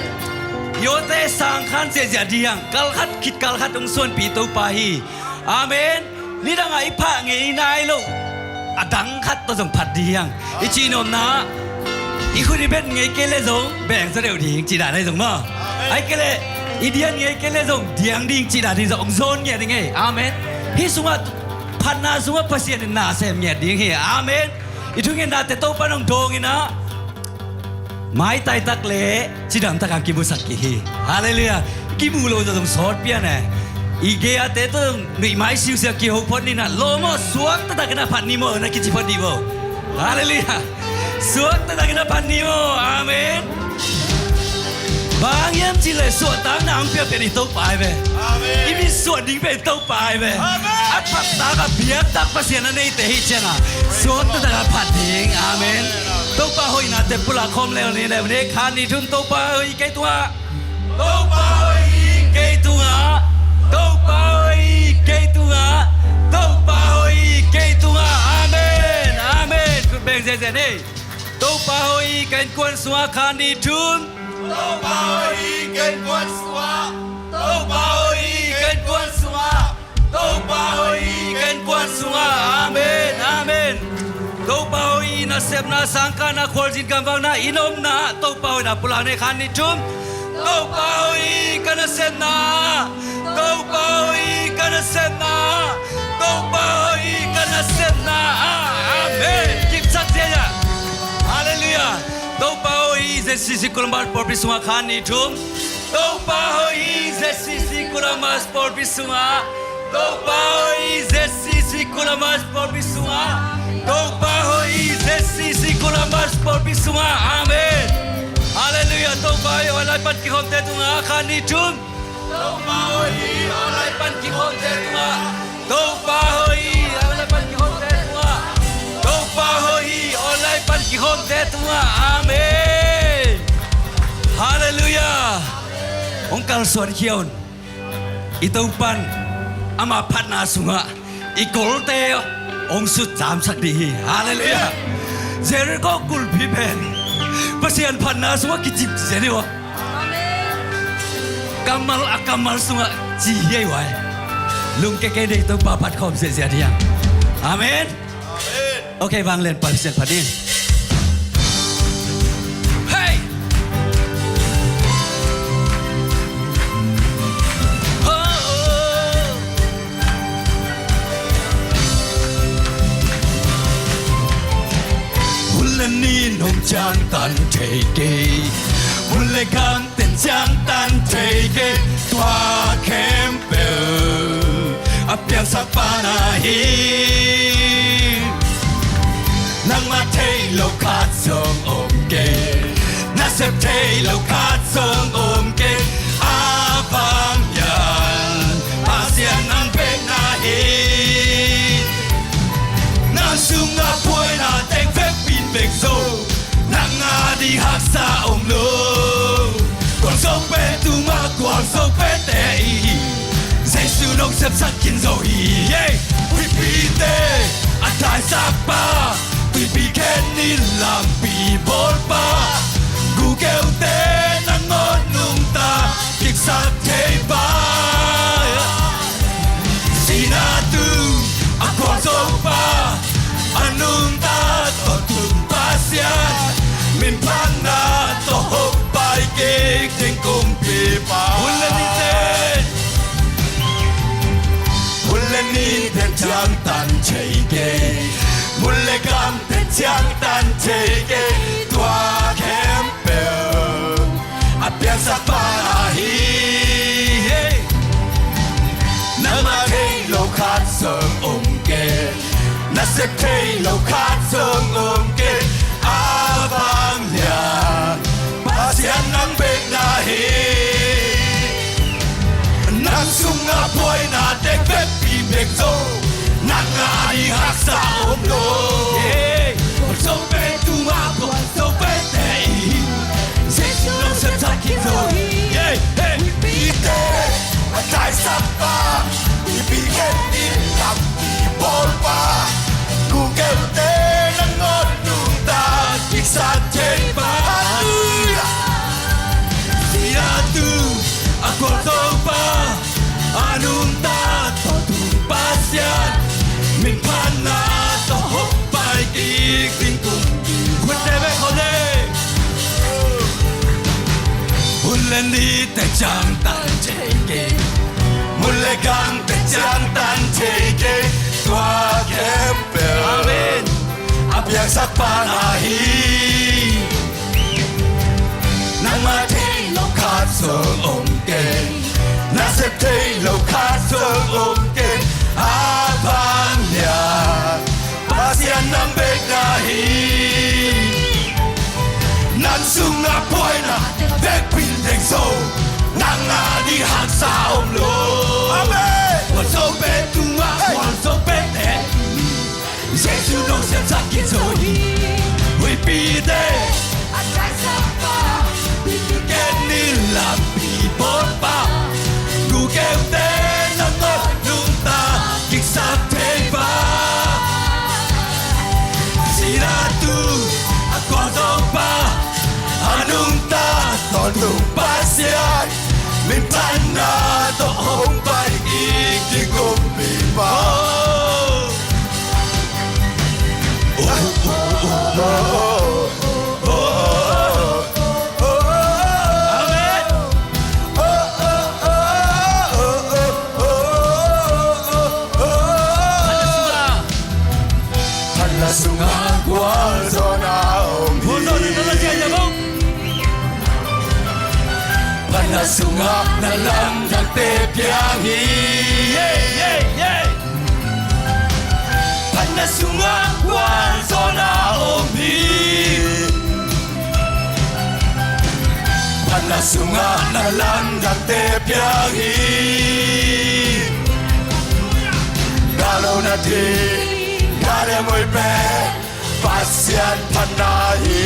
I awte sang khan ziahziah ding, kal khat khit kal khat hong suanpih Topa hi. Amen. Nidangah i phah ngei nai loh a dang khat tawh zong phat ding hi hang. I cih nopna, i khut i bet ngei kei leh zong beng zaw deuh ding cih dan ahi zong maw. Amen. Ahih kei leh i dian ngei kei leh zong diang ding cih dan hi zong hong zawn ngiat ding hi. Amen. Hih sungah, phatna sungah Pasian in na sem ngiat ding hi. Amen. I thungennate Topa in hong dawng inah, maitai tak le cidam takah kimusak kik hi. Halleluiah. Kimu lo zong sawt pian e. I gei-ate tawh nuihmai siusiau kiho phot ni inah, lawm aw, suak taktak inah phat ni maw na kici phot dih maw. Halleluiah. Suak taktak inah phat ni maw. Amen. Bang hiam cih leh suahtakna hong piak pen i Topa hi ve. Amen. I mit suah ding pen i Topa hi ve. Amen. A thaktak a biaktak Pasian a neite hi ciangah suak taktak a phat ding. Amen. Topa hoihnate pulak khawm leuleu ni. Khat, nih, thum. Topa hoih kei tungah. Topa hoih kei tungah. Topa hoih kei tungah. Topa hoih kei tungah. Amen. Amen. Khut beng ziahziah ni. Topa hoih ka innkuan sungah. Khat, nih, thum. Topa hoih ka innkuan sungah. Topa hoih ka innkuan sungah. Topa hoih ka innkuan sungah. Amen. Amen. Topa hoih nasepna, sangkahna, khualzin gamvakna, i nopna, Topa hoihna pulak ni. Khat, nih, thum. Topa hoih ka nasepna. Topa hoih ka nasepna. Topa hoih ka nasepna. Amen. Kipsak ziahziah. Halleluiah. Topa hoih ZCC Columbus pawlpi sungah. Khat, nih, thum. Topa hoih ZCC Columbus pawlpi sungah. Topa hoih ZCC Columbus pawlpi sungah. Topa hoih ZCC Columbus pawlpi sungah. Amen. Halleluiah. Topa hoih aw lai pan kikhawmte tungah. Khat, nih, thum. Topa hoih aw lai pan kikhawmte tungah. Topa hoih aw lai pan kikhawmte tungah. Topa hoih aw lai pan kikhawmte tungah. Amen. Halleluiah. Hong kalsuan khia un. I Topa in ama phatna sungah i kolte hong sutcamsak ding hi. Halleluiah. Jericho kulhpi pen Pasian phatna sungah kicip zen hi uh. Kammal a kammal sungah ci hi uh ai. Lungkia kei dei, Topa phat khawm ziahziah ding hi hang. Amen. Ok, vang lian pan sian phat ni. Hei! Ho! Hun le ni in hong ciangtan thei kei, hun le gam ten ciangtan thei kei, tua khempeuh a piangsak pa na hi. Nangmah theih loh khat zong om kei, na sep theih loh khat zong om kei. A vang hiam Pasian nang bek na hi. Sak khin zo hi, yeah. Huipite a taisakpa, tuipi khen in lampi bawlpa, gukeute nangawn nungta kiksak theipa, sihna tung a khualzopa, a nungta tawh tung Pasian, minphatna tawh hong pai kik ding kumpipa. Hun le ni te, hun le ni te ciangtan thei kei, mun le gam te ciangtan thei kei, tua khempeuh a piangsakpa ahi. Nangmah thei lo khat zong om kei, na sep thei lo khat zong om kei. A vang lian Pasian nang bek na hi. Nang sungah buaina tek vekpi bek zo, nang a ding haksa om lo. Hey, zo pe tuma, zo pe te i Jesu nong sepsak khin zo hi. Yeah, hey. Huipite a taisakpa, huipi khen in lampi bawlpa, gukeute nangawn nungta kiksak theipa. Halleluiah. Sihna tung a khualzopa, a nungta tawh tung Pasian, minphatna tawh hong pai kik ding tung. Hun te bek khawng le, hun le ni te ciangtan thei kei, mun le gam te ciangtan thei kei, tua khempeuh, amen, a piangsakpa na hi. Nangmah thei lo khat zong om kei, na sep thei lo khat zong om kei. A vang lian Pasian nang bek na hi. Nang sungah buaina vekpi bek zo, nang a ding haksa om lo. Amen. Khualzo pe tuma, hey, khualzo pe te Jesu nong sepsak khin zo hi. Huipite a taisakpa, huipi khen in lampi bawlpa, gukeute nangawn nungta kiksak theipa, sihna tung a khualzopa, a nungta tawh tung Pasian, minphatna tawh hong pai kik ding kumpipa. Amen. Phatna sungah gualzawhna om hi. Phatna sungah na lamdangte piang hi. Phatna sungah gualzawhna om hi. Phatna sungah na lamdangte piang hi. Galo na ding, gale mui pen Pasian phatna hi.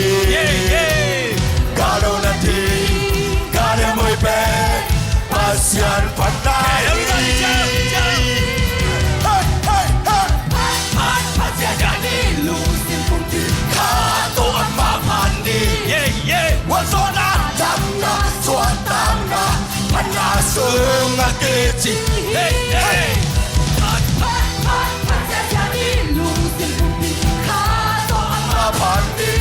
Galo na ding, gale mui pen Pasian phatna hi. Hey, hey, hey. Phat, phat, Pasian a ding lungsim pumpi kha tawh ama phat ni. Gualzawhna, damna, suahtakna, phatna sungah kici. Hey, hey. Phat, phat, phat, Pasian a ding lungsim pumpi kha tawh ama phat ni.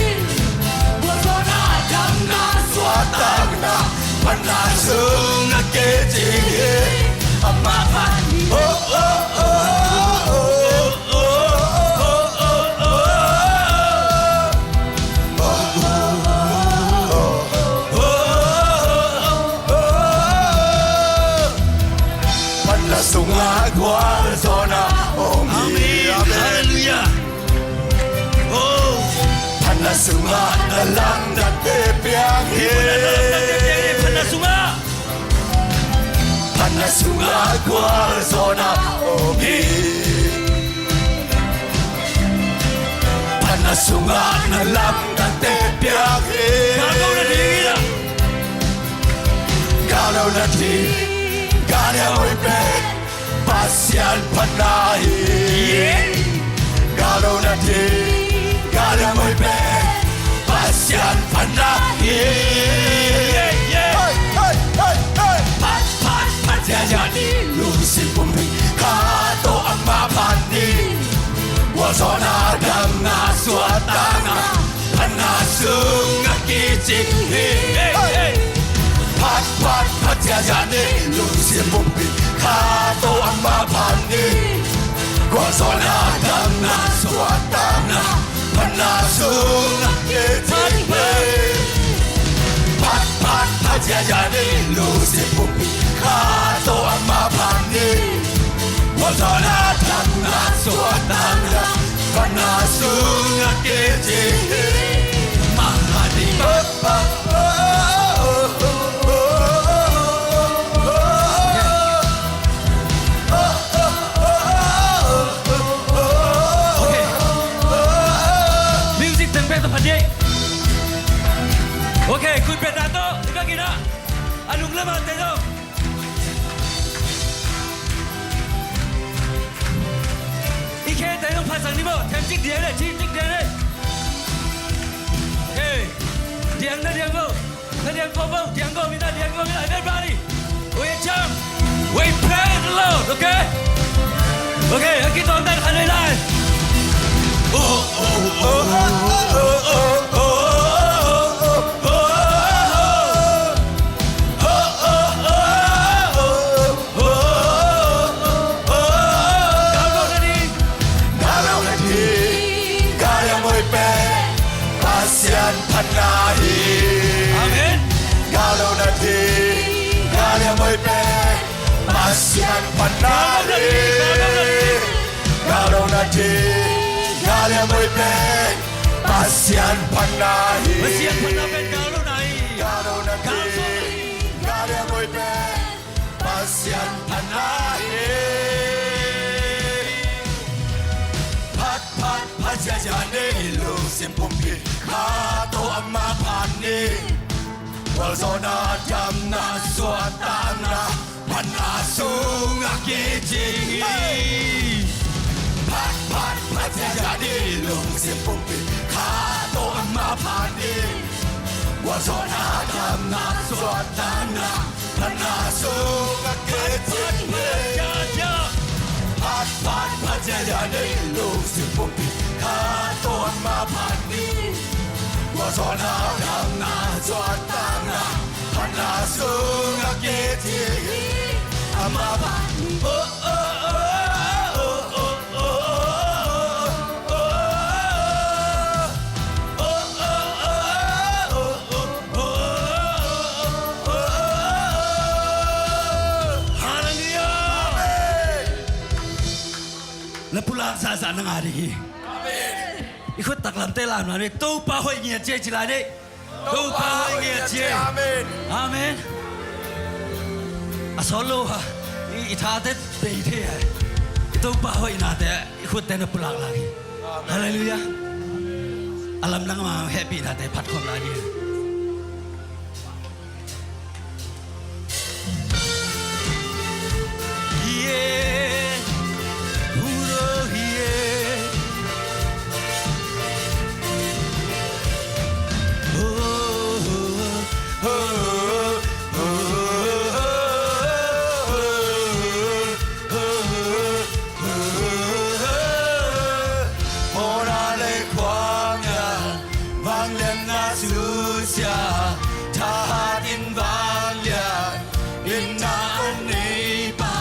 Gualzawhna, damna, suahtakna, phatna sungah kici hi. Ama phat ni. Oh, oh, oh, oh, oh. Phatna sungah gualzawhna om hi. Amen. Halleluiah. Oh. Phatna sungah na lamdangte piang hi. Phatna sungah. Phatna sungah gualzawhna om hi. Phatna sungah na lamdangte piang hi. Galo na ding, gale mui pen Pasian phatna hi. Galo nading, galo muai pen Pasian phatna hi. Hey, hey, hey, hey. Phat, phat, phat ziahziah ni, lungsim pumpi khat tawh ama phat ni. Gualzawhna, damna, suahtakna, phatna sungah kicing hi. Hey, hey. Phat, phat, phat ziahziah ni, lungsim pumpi khat tawh ama phat ni. Gualzawhna, damna, suahtakna, phatna sungah kicing hi. Phat, phat, phat ziahziah ni, lungsim pumpi khat tawh ama phat ni. Gualzawhna, damna, suahtakna, phatna sungah kicing hi. Mahani. Okay. Music teng bek tawh phat ni. Okay, khut beng dan tawh i bek in ah, a lunglam a teng tawh. I khe teng tawh phat sang ni maw. Them cik diai le, cik cik diai le. Okay. Diang na diang go. Na diang go go. Diang go mi na, diang go mi na. Everybody. We jump. We praise the Lord, okay? Okay, a kitawn dan khan lai lai. Oh, oh, oh, oh, oh, oh, oh, oh, oh, oh, oh. Galo nading, galo nading, galo muai pen Pasian phatna hi. Amen. Galo nading, galo muai pen Pasian phatna hi. Galo nading, galo muai pen Pasian phatna hi. Pasian phatna pen galo na hi. Galo nading, galo muai pen Pasian phatna hi. Phat, phat, phat ziahziah ni, lungsim pumpi khat tawh ama phat ni. Gualzawhna, damna, suahtakna, phatna sungah kicing hi. Phat, phat, phat ziahziah ni, lungsim pumpi khat tawh ama phat ni. Gualzawhna, damna, suahtakna, phatna sungah kicing hi. Phat, phat, phat ziahziah ni, lungsim pumpi khat tawh ama phat ni. Gualzawhna, damna, suahtakna, phatna sungah kicing hi. Ama phat ni. Oh, oh, oh, oh, oh. Halleluiah. Amen. Na pulak zahzah na ngah ding hi. Amen. I khut taklamte lamlam ni. Topa hoih ngiat ci ei ci lai ni. Topa hoih ngiat ci ei. Amen. Amen. A sawt lo a, i, i thate bei thei a. I Topa hoihnate i khutte na pulak lai hi. Halleluiah. A lamdang mah hehpihnate phat khawm lai hi. Pawlkhat le khuamial vangliatna susia, thahat in vangliat, itna a neipa,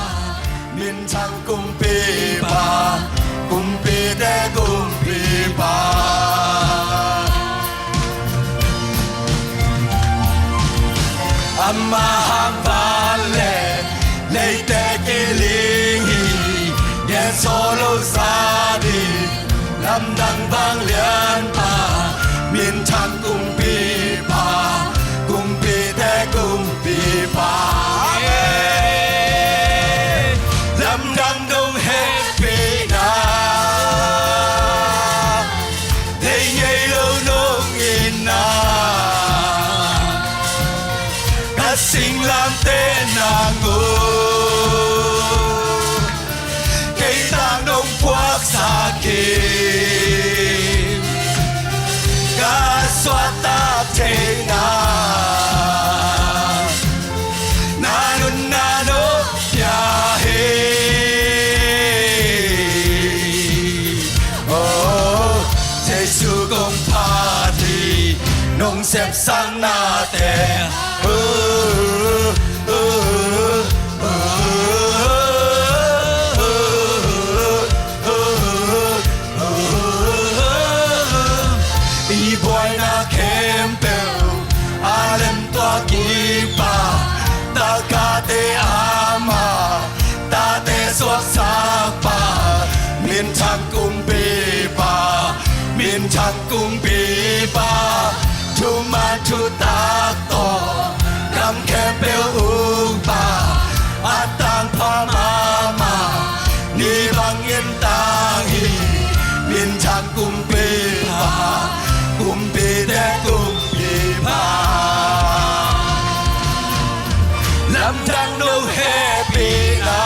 minthang kumpipa, kumpite kumpipa. Ama hang van le leite kiling hi, ngen sawh lo sa ding, lamdang vanglianpa, minthang kumpipa, kumpite kumpipa. Amen. Lamdang dong hehpihna, thei ngei lo nong itna, ka singlamteh nang uh. Sang nate. I buaina khempeuh a lemtuak i Pa, takate ama, tate suaksak pa, minthang kumpipa, minthang kumpipa, thuman thutak tawh gam khempeuh ukpa, a tangpha mahmah, ni bangin tang hi, minthang kumpipa, kumpite kumpipa. Lamdang no hehpihna.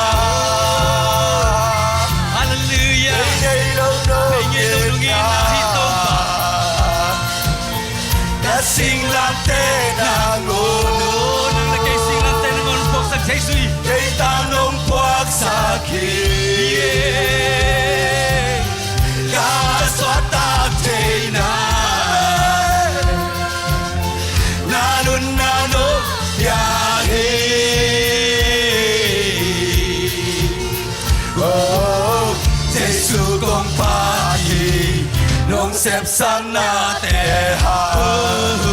Halleluiah. Pei ngei lo no, pei ngei lo no ngen na hi Topa. Ka singlamteh nangawn. Nang na kei singlamteh nangawn puaksak thei sui. Kei tang nong puaksak hi. Ka suahtak theihna, na nunna nong pia hi. Oh, Jesu kong phat hi, nong sepsak nate hang.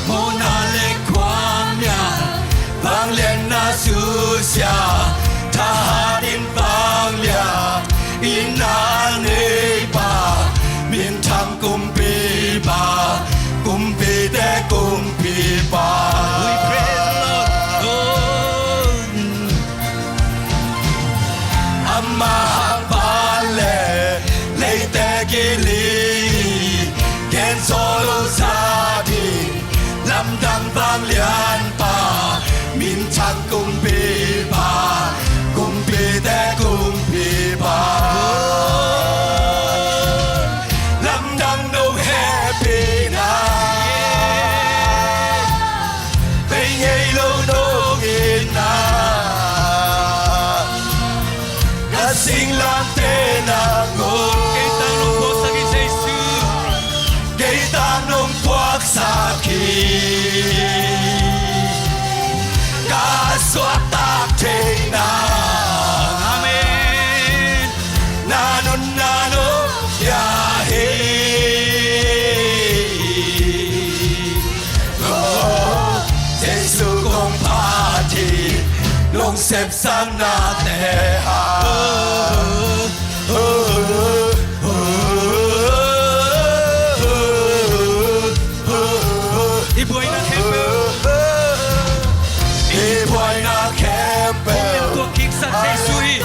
Mawhna le khuamial, vangliatna susia, thahat in vangliat, itna neipa, minthang kumpipa, kumpite kumpipa. We praise the Lord. Oh. Ama hang pan le leite kiling, gen zo lo sa ding, lamdang vanglianpa, minthang kumpipa, kumpite kumpipa. Lamdang no hehpihna. Pei ngei lo nong itna. Ka singlamteh nangawn. Kei tang nong puaksak hi Jesu. Kei tang nong puaksak hi. Ka suahtak theihna. Amen. Na nunna nong pia hi. Oh, Jesu kong phat hi, nong sepsak nate hang. Oh, oh, oh, oh, oh, oh. I buaina khempeuh. I buaina khempeuh. Hong lemtuak kiksak Jesu hi.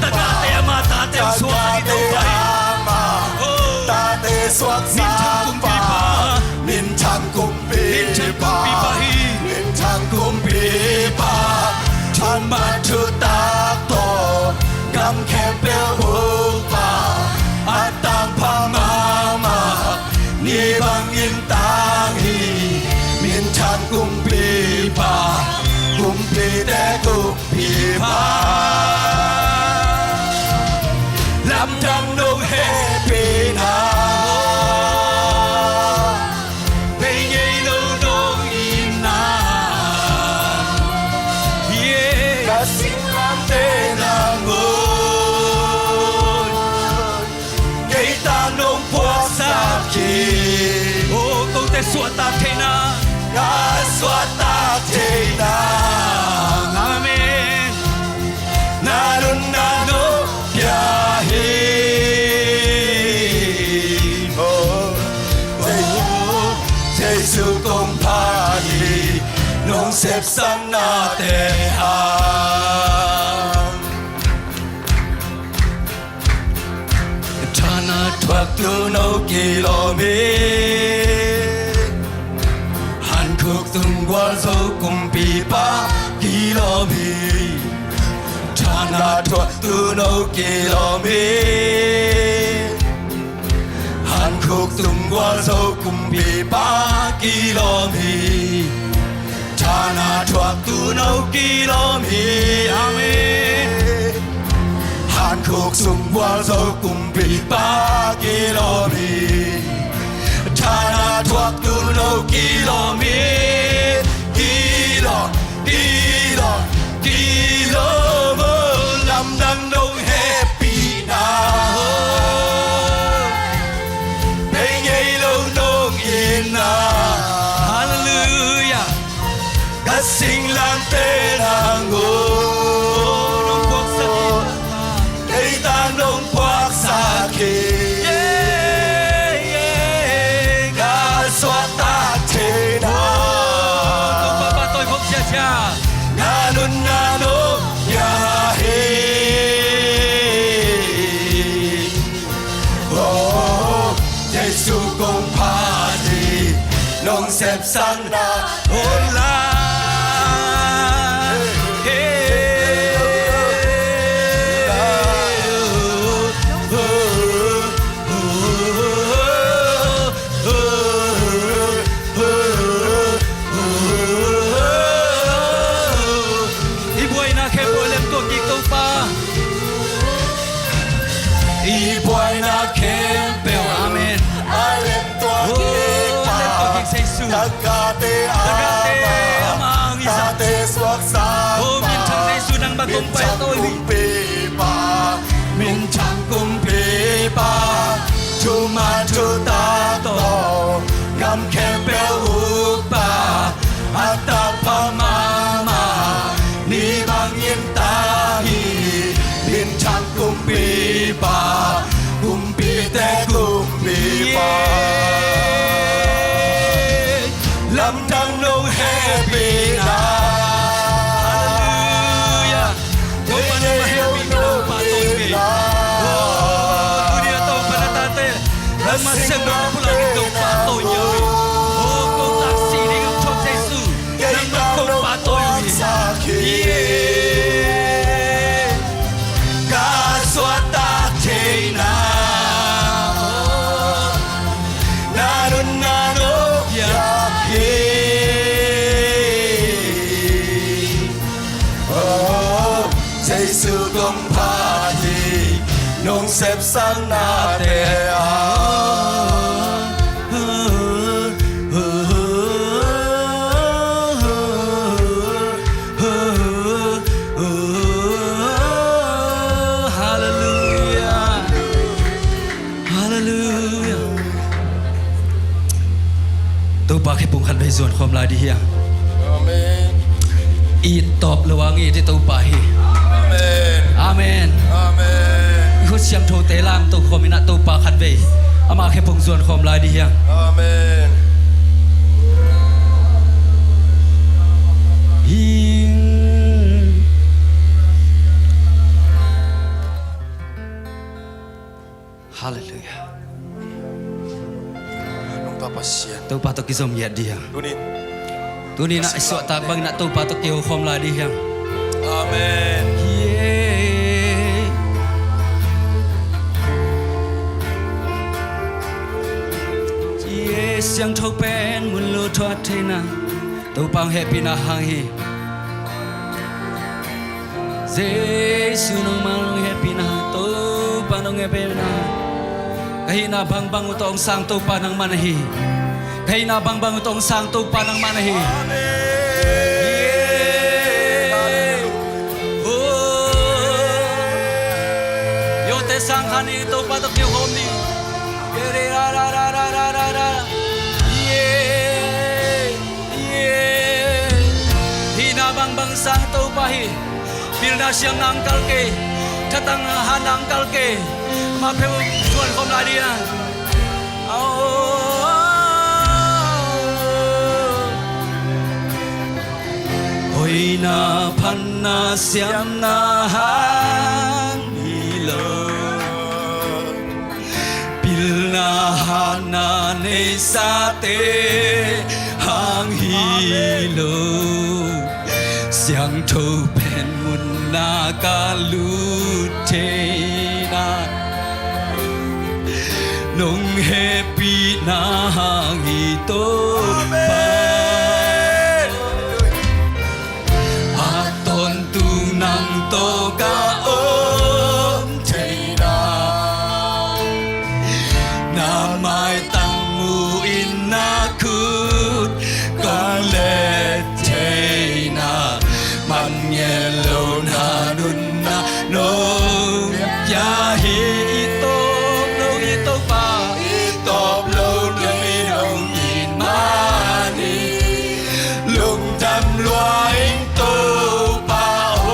Takate ama, tate suaksak i Topa hi. Oh. Tate suaksak pa. Minthang kumpipa. Minthang kumpipa hi. Minthang kumpipa. Thuman thutak tawh gam khempeuh ukpa. A tangpha mahmah. Ni bangin tang hi, minthang kumpipa, kumpite kumpipa. Lamdang no hehpihna, pei ngei lo nong itna. Yeah. Ka singlamteh nangawn. Kei tang nong puaksak hi. Oh, kote suahtak theihna. Ka suahtak theihna. Amen. Na nunna nong pia hi. Oh, Jesu kong phat hi. Nong sepsak nate hang. Thana thuaktu no kilawm hi. Hankhuk tung gualzo kumpipa kilawm hi. Thana thuaktu no kilawm hi. Hankhuk tung gualzo kumpipa kilawm hi. Tha Thana thuaktu no kilawm hi. Amen. Hankhuk sung bual zo kumpipa kilawm hi. Thana thuaktu no kilawm hi. Kilawm, kilawm, kilawm, oh, lamdang nong hehpihna, oh, pei ngei lo nong itna. Hallelujah. Ka singlamteh nang, oh, nong puaksak hi. Kei tang nong puaksak hi. Yeah, yeah. Ka suahtak theihna, oh, Topa pahtawi khop ziahziah. Na nunna nong pia hi. Oh, Jesu kong phat hi, nong sepsakna. Oh, la. Hey. I buaina khempeuh lemtuak kik Topa. I buaina khempeuh. Amen. A lemtuak kik, oh, lemtuak kik Jesu. Tangkate, tangkate amah, amah hong hi sa. Tate suaksak, oh, minthang Jesu, nangmah kong pahtawi. Minthang kumpipa, minthang kumpipa, thuman thutak tawh gam khempeuh ukpa, a takpha mahmah, ni bangin ta hi. Minthang kumpipa, kumpite kumpipa, yeah, lamdang nong hehpihna. Hallelujah. Topa nangmah hehpihna pahtawi hi. Oh, tuni-in Topa na tate, nangmah siangtho pulak ding Topa pahtawi hi. Oh, ko taksi ding a thuak Jesu, nangmah kong pahtawi hi. Yeah. Ka suahtak theihna, na nunna nong pia hi. Oh, Jesu kong phat hi, nong sepsaknate ah. Hallelujah. Hallelujah. Topa khe pung khat vei zuan khawm lai dih hiang. Amen. It tawp lo ang it i Topa hi. Amen. Amen. Amen. I khut siangthote lam to khawm in ah Topa khat vei, amah khe pung zuan khawm lai dih hiang. Amen. Hing. Hallelujah. Nungta Pasian. Topa tawh kizom ngiat dih hiang. Tunin. Tunin ah i suahtak bangin ah Topa tawh kiho khawm lai dih hiang. Amen. Yeah. Yeah, siangtho pen mun lo thuak theihna, Topa hong hehpihna hang hi. Jesu nangmah hong hehpihna, Topa nong hehpihna. Ka hihna bangbang uh tawh hong sang Topa nangmah na hi. Ka hihna bangbang uh tawh hong sang Topa nangmah na hi. Amen. Yeah. Oh. Yote sang khan i Topa tawh kiho khawm ni. Yeah. Hihna bangbang sang Topa hi. Pilna siamna hong kal kei. Thatang hatna hong kal kei. Amah peuh zuan khawm lai dih hiang. Aw. Hoihna phatna siamna hang hi lo. Pilna hatna neisate hang hi lo. Siangtho pen munna ka lut theihna, nong hehpihna hang hi Topa. Amen. ka om thei na, na maitang mu in na khut kong let thei na, man ngen lo na nunna nong pia hi. I tawp lo i Topa, i tawp lo kei nong it man hi. Lungdam lua ing Topa aw,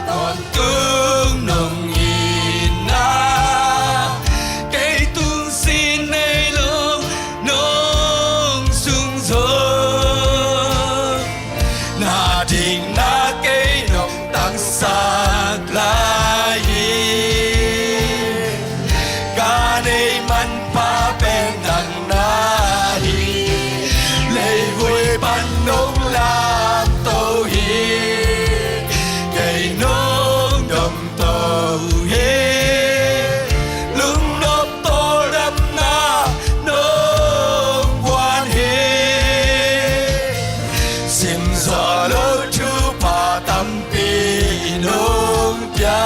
tawntung nong it na, kei tung sin nei lo nong sung zo, na dikna kei nong tangsak lai hi. Ka nei manpha pen nang na hi, leivui pan nong lamto hi. Kei nong dom to hi, lungnop tawldamna nong guan hi. Simzaw lo thupha tampi nong pia,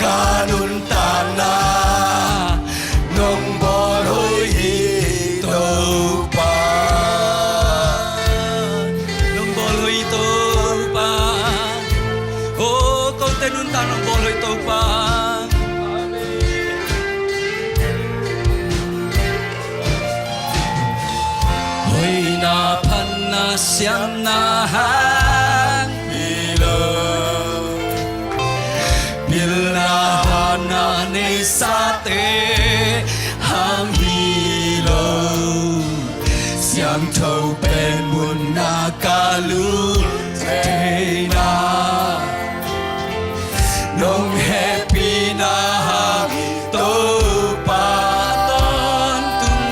ka nuntakna nong bawl hoih hi Topa. Nong bawl hoih hi Topa. Oh, kote nuntak nong bawl hoih hi Topa. Hoihna phatna siamna hang hi lo, pilna hatna neisate hang hi lo. Siangtho pen munna ka lut theihna, nong hehpihna hang hi Topa. Tawntung,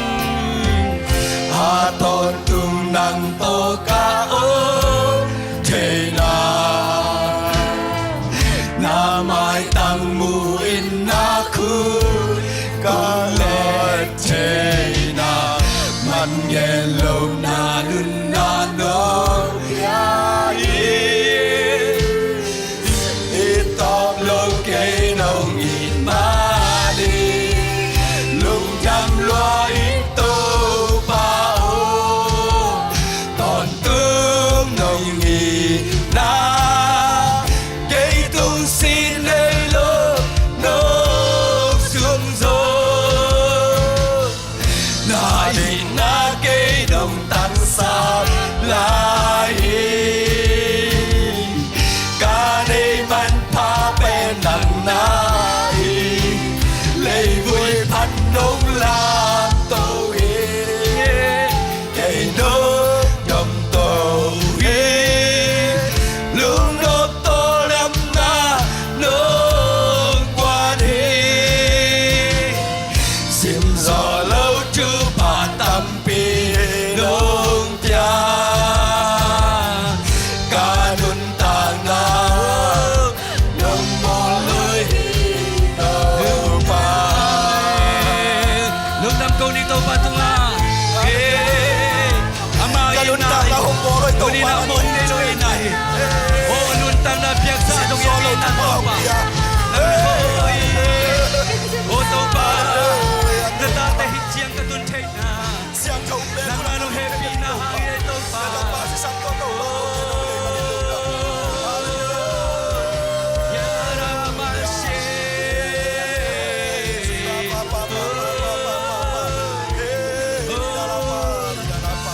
a tawntung nang tawh ka om theihna, na maitang mu in na khut kong let theihna, man ngen lo na nunna nong pia hi. I tawp lo kei nong it man hi, lungdam lua ing Topa aw, tawntung nong it na, kei tung sin nei lo nong sung zo, na dikna kei nong tangsak lai hi. Ka nei manpha pen nang na hi, leivui pan nong lamto hi. Kei nong dom to hi, lungnop tawldamna nong guan hi. Simzaw lo thupha tampi nong pia, ka nuntakna nong bawl hoih hi Topa. Lungdam ko ni Topa tungah. Eh, amah ka nuntakna hong bawl hoih Topa. Tuni-in ah mawhna nei lo in ah hi. Oh, nuntakna piaksa dong in ah Topa. Nang hoih. Oh Topa, na tate hih ciang ka tun theihna, nangmah nong hehpihna hang hi Topa.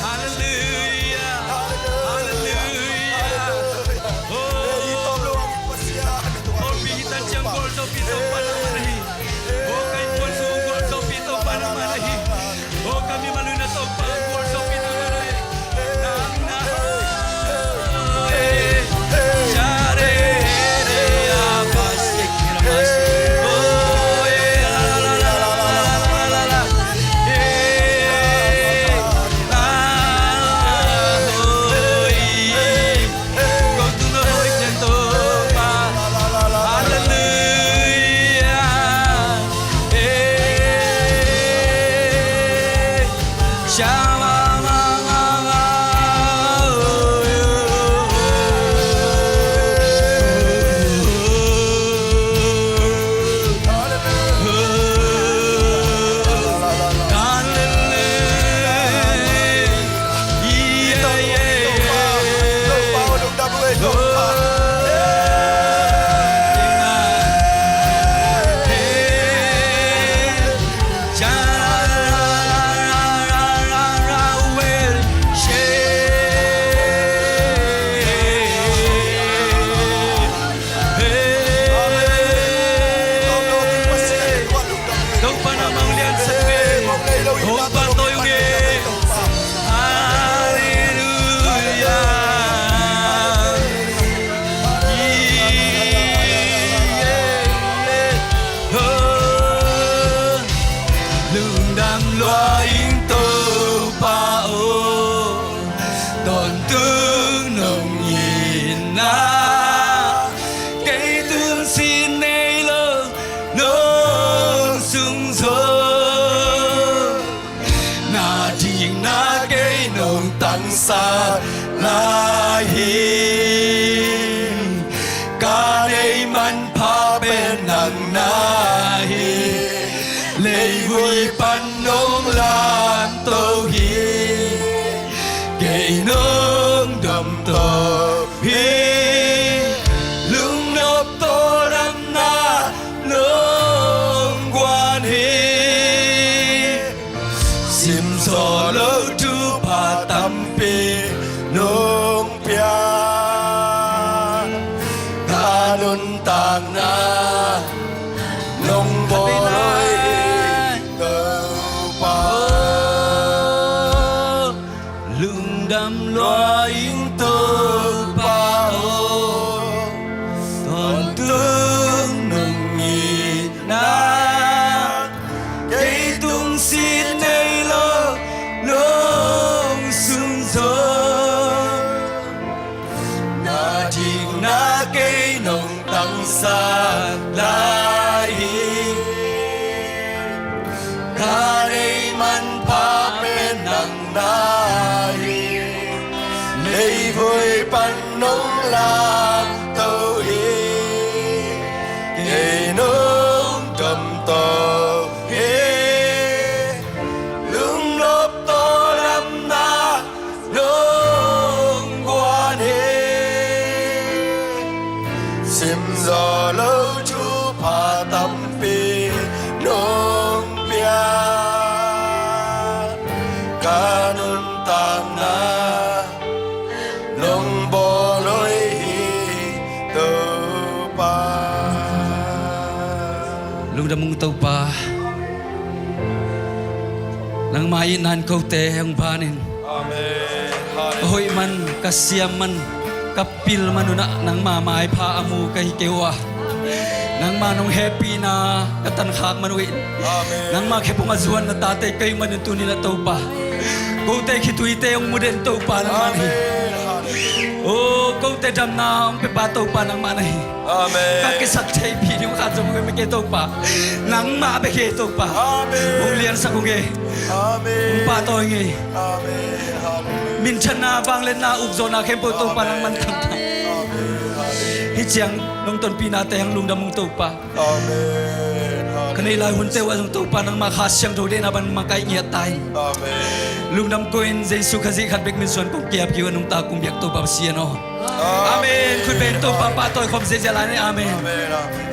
Halleluia. Halleluia. Oh. hi. Leivui pan nong lamto hi. Kei nong domto hi. Lungnop tawldamna nong guan hi. Simzaw lo thupha tampi nong pia. Ka nuntakna nong bawloi hi Topa. Lungdam lua ing Topa aw. Tawntung nong itna kei tung sit nei lo nong sunzawm. Na dikna kei nong tangsak lai hi. Ka neih manpha pen nang na hi. Leivui pan nong lamto hi. Kei nong domto hi. Lungnop tawldamna nong guan hi. Simzaw lo thupha tampi nong pia. Ka nuntakna nong bawloi hi Topa. Lungdam ung Topa. Nangmah itna in kote hong phanin. Amen. Ka hoih man, ka siam man, ka pil man unah nangmah maipha a mu ka hi kei uh a, nangmah nong hehpihna ka tankhak man uh in. Amen. Nangmah khephung a zuan na tate ka hih manin tuni-in a Topa, kote khituite hong mu den Topa nangmah na hi. Amen. Hallelujah. O, kote damna hong piapa Topa nangmah na hi. Amen. Ka kisap theihpih ding uh khat zong hong hi kei Topa. Nangmah bek hi Topa. Amen. Hong liansak hong hi. Amen. Hong pahtawi hong hi. Amen. Hallelujah. Minthanna, vangliatna, ukzawhna khempeuh Topa nangman thangthang. Amen. Hallelujah. Hih ciang nong tonpihnate hang lungdam ung Topa. Amen. Ka neih lai hunte uh ah zong Topa nangmah Kha Siangtho deihna bang makaih ngiat ta in. Amen. Lungdam ko-in Jesu Khazih khat bek min suang kong ki-ap kik uh a, nungta kong biak Topa Pasian aw. Amen. Amen. Khut beng Topa pahtawi khawm ziahziah lai ni. Amen. Amen. Amen.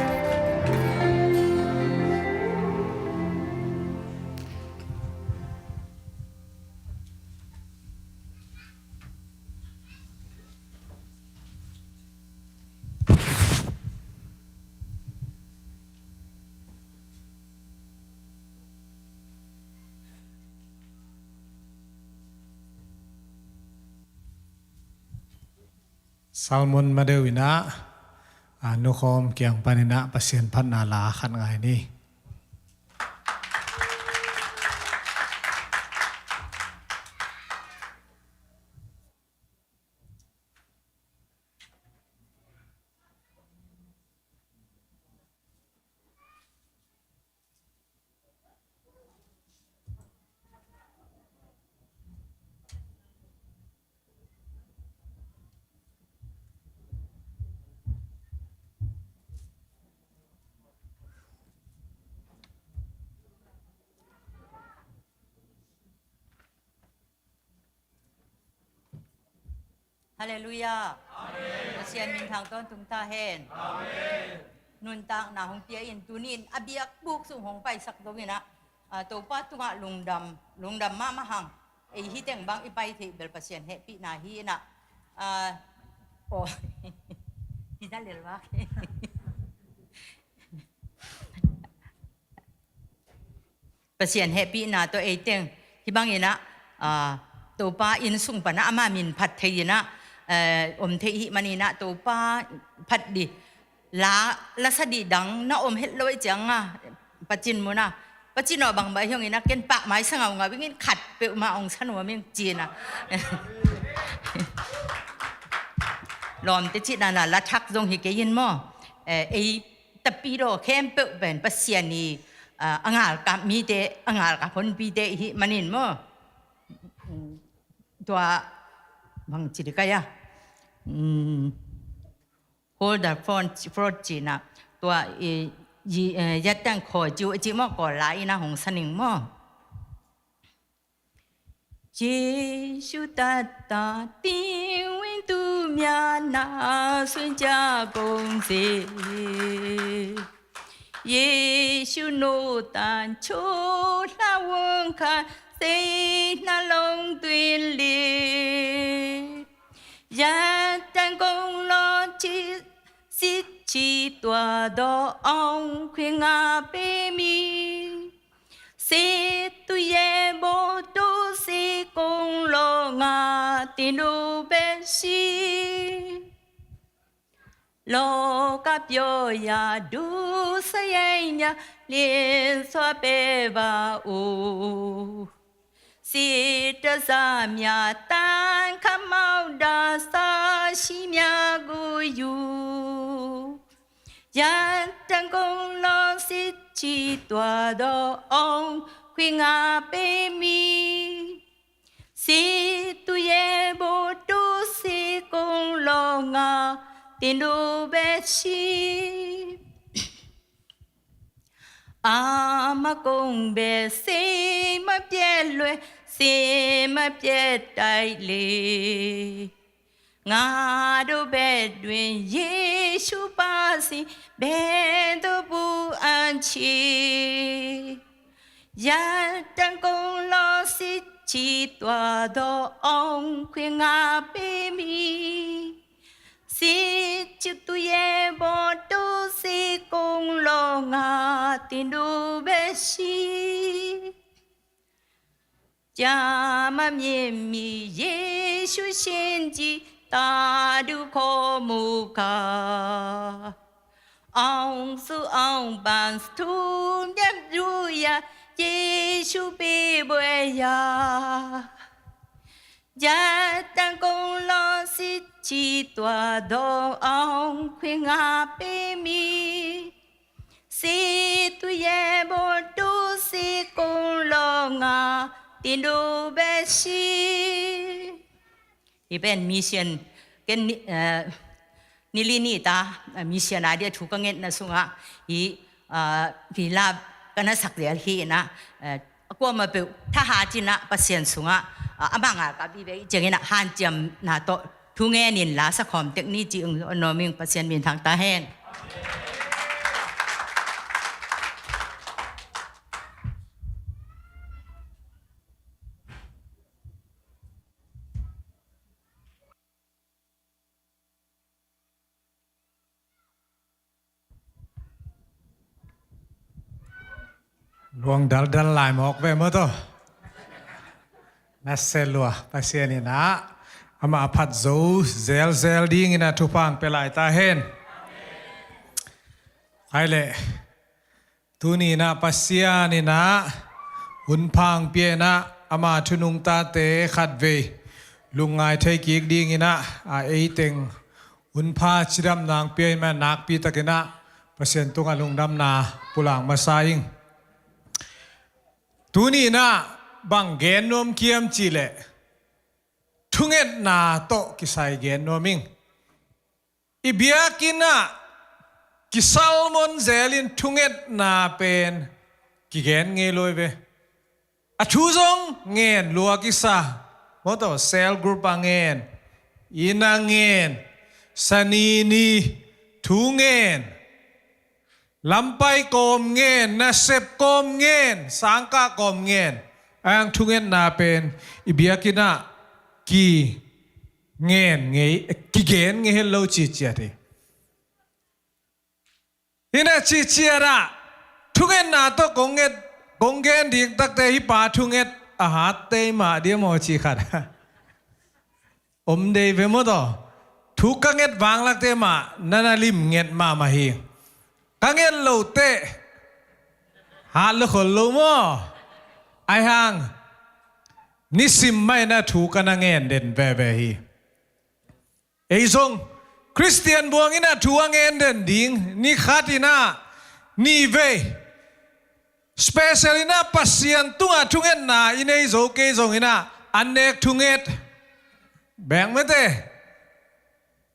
Salmon Madeu in ah, a, nukhawm kiang panin ah Pasian phatna la khat ngai ni. Halleluiah. Amen. Pasian minthang tawntung ta hen. Amen. Nuntakna hong pia in, tuni-in a biakbuk sung hong paisak zongin ah, ah, Topa tungah lungdam, lungdam mahmah hang. Ei hih teng bang i pai theih bel Pasian hehpihna hi in ah. Ah, aw. Hi za lel vak. Pasian hehpihna tawh ei teng hih bangin ah, ah, Topa inn sung pan ah ama min phat thei in ah, eh, om thei hih manin ah Topa phat dih, la, la sa dih dang na om het lo ahih ciang a, pacin mun a, pacin aw bang bai hiong in ah ken pah mai sa ngaungau ing in, khat peuhmah hong sa nuam ing ci in ah. Lawmte cihna la, la thak zong hi kei in maw. Eh, ei Tapidaw khempeuh pen Pasian i, ah, a ngalkap mite, a ngalkap honpite i hih manin maw. Tua bang ci ding ka hia. Hmm. Hold the front, front ci-in ah. Tua i Yi, eh, yattan khaw ciu a ci maw, kawl la ina hong sa ning maw. 耶稣大大的名，独名那算加功谁？耶稣knows that 除了我看，谁那龙对立？Yattan kong lo ci, si ci tua do ong khui nga pe mi. Si tu ye bo tu si kong lo nga tin du be si. Lo ka pyo ya du sa ye ya lin sua pe ba u. Si ta sa mya tan ka mau da sa shi mya gu yu. Yattan kong lo si ci tua do ong khui nga pe mi. Si tu ye bo tu si kong lo nga tin du be shi. အမကုန်ပဲစေမပြတ်လွယ်စေမပြတ်တိုက်လေငါတို့ဘက်တွင်ယေရှုပါစီဘယ်သို့ပူအပ်ချေ ယတန်ကုန်လောစီချီသွားသောအောင်ခွင့်ငါပေးမည်။ စီချူသူရဲ့ဘော်တိုးစီကုံလောငါတင်တို့ပဲရှိ။ ကြာမမြင်မီယေရှုရှင်ကြီးတာဒုခေါ်မူကား အောင်စုအောင်ပန်းသူမြတ်သူရယေရှုပေးပွဲရာ ယတန်ကုန်လောစီချီသွားသောအောင်ခွင့်ငါပေးမည်။ စီသူရဲ့ဘော်တိုးစီကုံလောငါတင်တို့ပဲရှိ။ Hi pen mission ken ni, eh, nili ni ta, eh, mission a dia thu ka ngetna sungah hi, eh, hi la ka na sak lial hi inah, eh, a kuama peuh thahat inah Pasian sungah, eh, a manga ka bi ve i ciang inah hanciamna tawh thu ngen in la sakhawm tek ni ci ung, a nuam ing Pasian min thang ta hen. Luang daldal lai mawk ve maw taw. Na se lua Pasian inah amah a phat zo zelzel ding inah thupha ang pia lai ta hen. Hai leh. Tuni inah Pasian inah hun pha ang pia inah ama thu nungtate khatvei lungngai thei kik ding inah a ei teng hun pha cidamna ang pia inah nakpi tak inah Pasian tungah lungdamna pulak masa ing. Tuni inah bang gen nuam kiam cih leh thungetna tawh kisai gen nuam ing. I biakinn ah kisalmon zelin thungetna pen kigen ngei lo hi ve. A thu zong ngen lua kisa. Maw taw, cell group ah ngen, inn ah ngen, sanini thu ngen, lampai kawm ngen, nasep kawm ngen, sangkah kawm ngen. Ang thungetna pen i biakinn ah ki ngen ngei, kigen ngei het lo ciciat hi. Hi na ciciat ah thungetna tawh kong nget, kong gen ding takte hih pa thunget a hat tei mah dia maw ci khat. Om dei ve maw taw. Thu ka nget vanglakte mah na na lim nget mahmah hi. Ka nget lote hat lo khol lo maw. Ai hang nisim mah inah thu ka na ngen den veve hi. Ei zong Khristian buang inah thu a ngen den ding ni khat inah ni vei special inah Pasian tungah thungetna i nei zo kei zong inah an nek thunget, bek mete,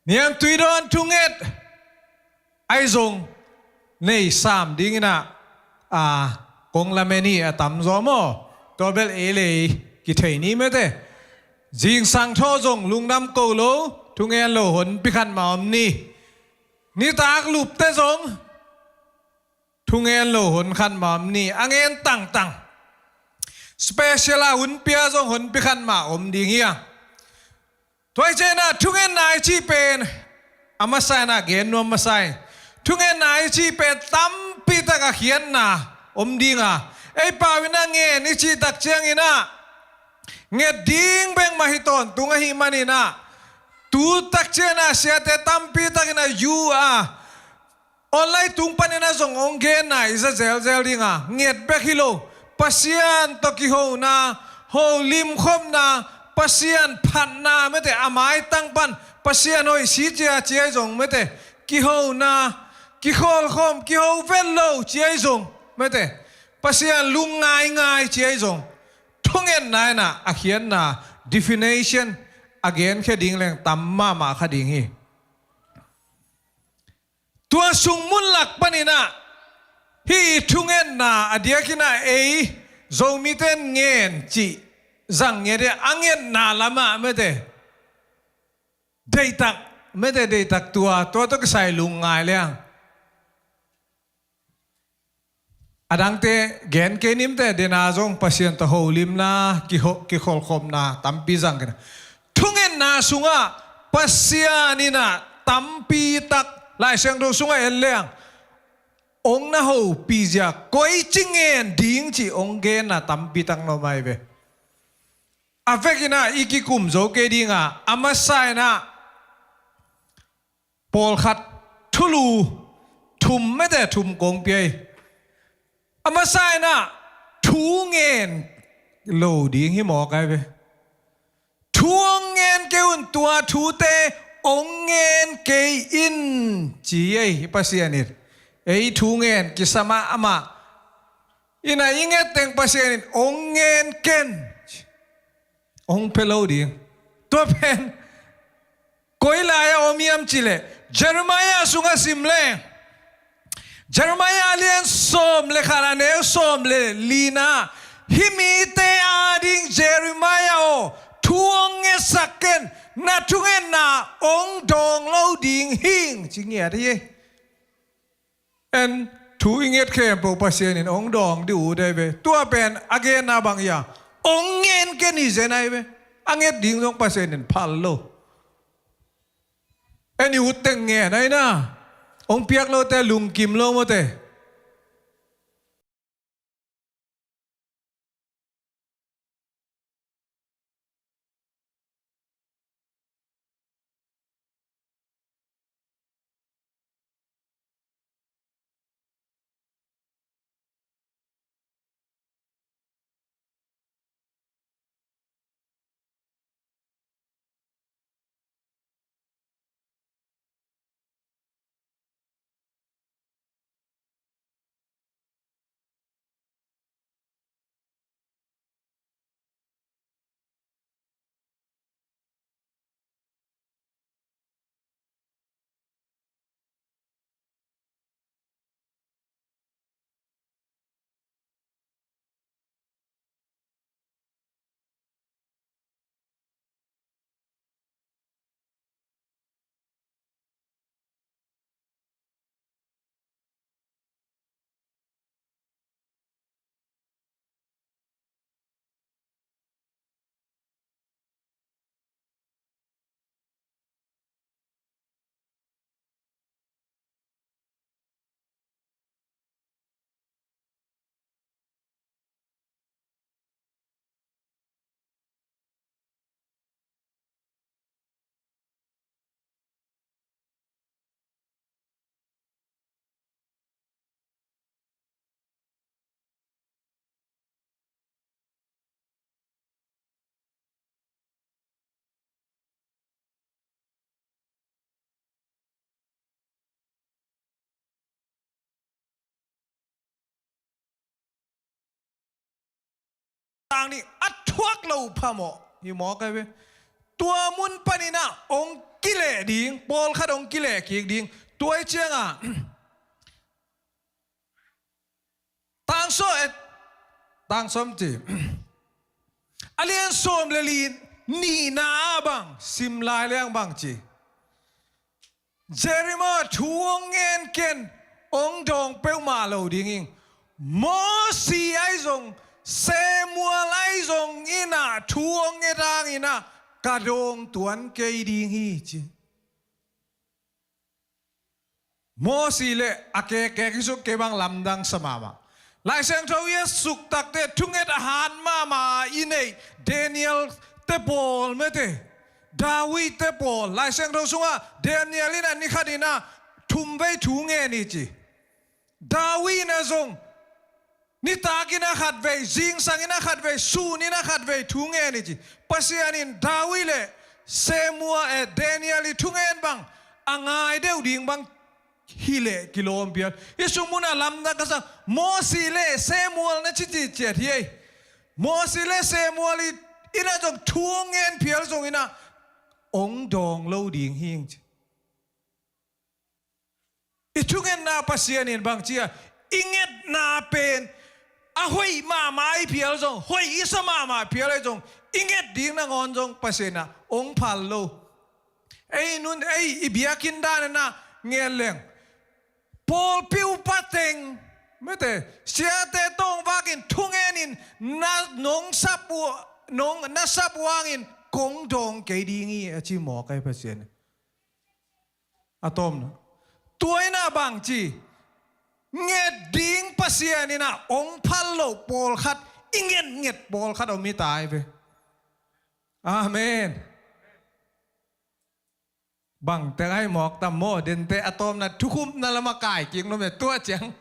niangtui dawn thunget, ai zong nei sam dingin ah, a, kong lamen hi a tamzaw maw? Tua bel ei le ei kithei ni mete. Zingsang thaw zong lungdam ko lo, thungen lo honpi khat mah om ni. Nitak lupte zong thungen lo hon khat mah om ni. A ngen tangtang, special a hun pia zong honpi khat mah om ding hi a. Tua hi ciangin ah thungetna i cih pen a masa in ah gen nuam masa in, thungetna i cih pen tampi tak a khiatna om ding a. Ei pau in ah ngen i cih tak ciangin ah nget ding bek mah hi tawntung ahih manin ah, tu tak ciangin ah siate tampi takin ah yu a online tung panin ah zong hong genna i za zelzel ding a, nget bek hi lo. Pasian tawh kihona, holimkhopna, Pasian phatna mete, a maitang pan Pasian hoih si cia ci ahi zong mete, kihona, kikholkhop, kiho vet lo ci ahi zong mete, Pasian lungngaingai ci ahi zong, thungetna in ah a khiatna, definition, a genkhia ding leng tam mahmah kha ding hi. Tua sung mun lak panin ah hih i thungetna a diakin ah ei Zomite in ngen cih zang nget hi a, a ngetna lamah mete, deihtak mete, deihtak tua, tua tawh kisai lungngai leng. A dangte gen kei nimte, dena zong Pasian tawh holimna, kiho-, kikholkhopna tampi zang kei na. Thungetna sungah Pasian in ah tampi tak, Lai Siangtho sungah en leng, hong na hopih zia, koici ngen ding cih hong genna tampi tak nuam ahi ve. A vekin ah i kikum zo kei ding a, a masa in ah pawlkhat thulu thum mete, thum kong pia hi. A masa in ah thu ngen lo ding hi mawk ahi ve. Thu hong ngen kei un, tua thute hong ngen kei in ci hi ei, Pasian in. Ei thu ngen kisam a, amah in ah i nget teng Pasian in hong ngen ken, hong pia lo ding. Tua pen koi lai-ah om hiam cih leh, Jeremiah sungah sim leng, Jeremiah a lian sawm le khat, a neu sawm le lina, hih mite ading Jeremiah aw, thu hong ngetsak ken, na thungetna hong dawng lo ding hing ci ngiat hi. En, thu i nget khempeuh Pasian in hong dawng ding uh dei ve. Tua pen a genna bang hi a, hong ngen ken hi zen ahi ve. A nget ding zong Pasian in phal lo. En, i ut teng ngen ahi na. Hong piak lote lungkim lo mawte. Tang ni a thuak lo phamawh hi mawk ahi ve. Tua mun panin ah hong kileh ding, pawlkhat hong kileh kik ding. Tua hi ciangah Tang sawm ci. A lian sawm le li nihna ah bang sim lai leng bang ci, Jeremiah thu hong ngen ken hong dawng peuhmah lo ding hi. Mosi ahi zong, Samuel ahi zong in ah thu hong nget hangin ah ka dawng tuan kei ding hi ci. Mosi le a kekek hi suk kei bang lamdang sa mahmah. Lai Siangtho i et suk takte thunget a hat mahmah i neih Daniel te pawl mete, David te pawl. Lai Siangtho sungah Daniel in ah ni khat in ah thum vei thu ngen hi ci. David in ah zong nitak in ah khat vei, zingsang in ah khat vei, sun in ah khat vei thu ngen hi ci. Pasian in David le Samuel, eh, Daniel i thungen bang a ngai deuh ding bang hi leh kilawm phial. Hih sung munah lamdang ka sa, Mosi le Samuel na ci ci ciat hi ei. Mosi le Samuel i, in ah zong thu hong ngen phial zong in ah hong dawng lo ding hi ing ci. I thungetna Pasian in bang ci a, i ngetna pen a hoih mahmah ahi phial zong, hoih i sa mahmah phial ahi zong, i nget ding nangawn zong Pasian in ah hong phal lo. Ei nun, ei i biakinn dan in ah ngen leng, pawlpi upa teng mete, siate tawh hong vak in thungen in, na nong sap uh, nong na sap uh hangin kong dawng kei ding hi a ci mawk ahi Pasian in. A tawpna, tua in ah bang ci, nget ding Pasian in ah hong phal loh pawlkhat, i ngetnget pawlkhat om hi ta hi ve. Amen. Bang teng ahi mawk tam maw, dente a tawpna thukhupna lamah kai kik nuam e, tua ciang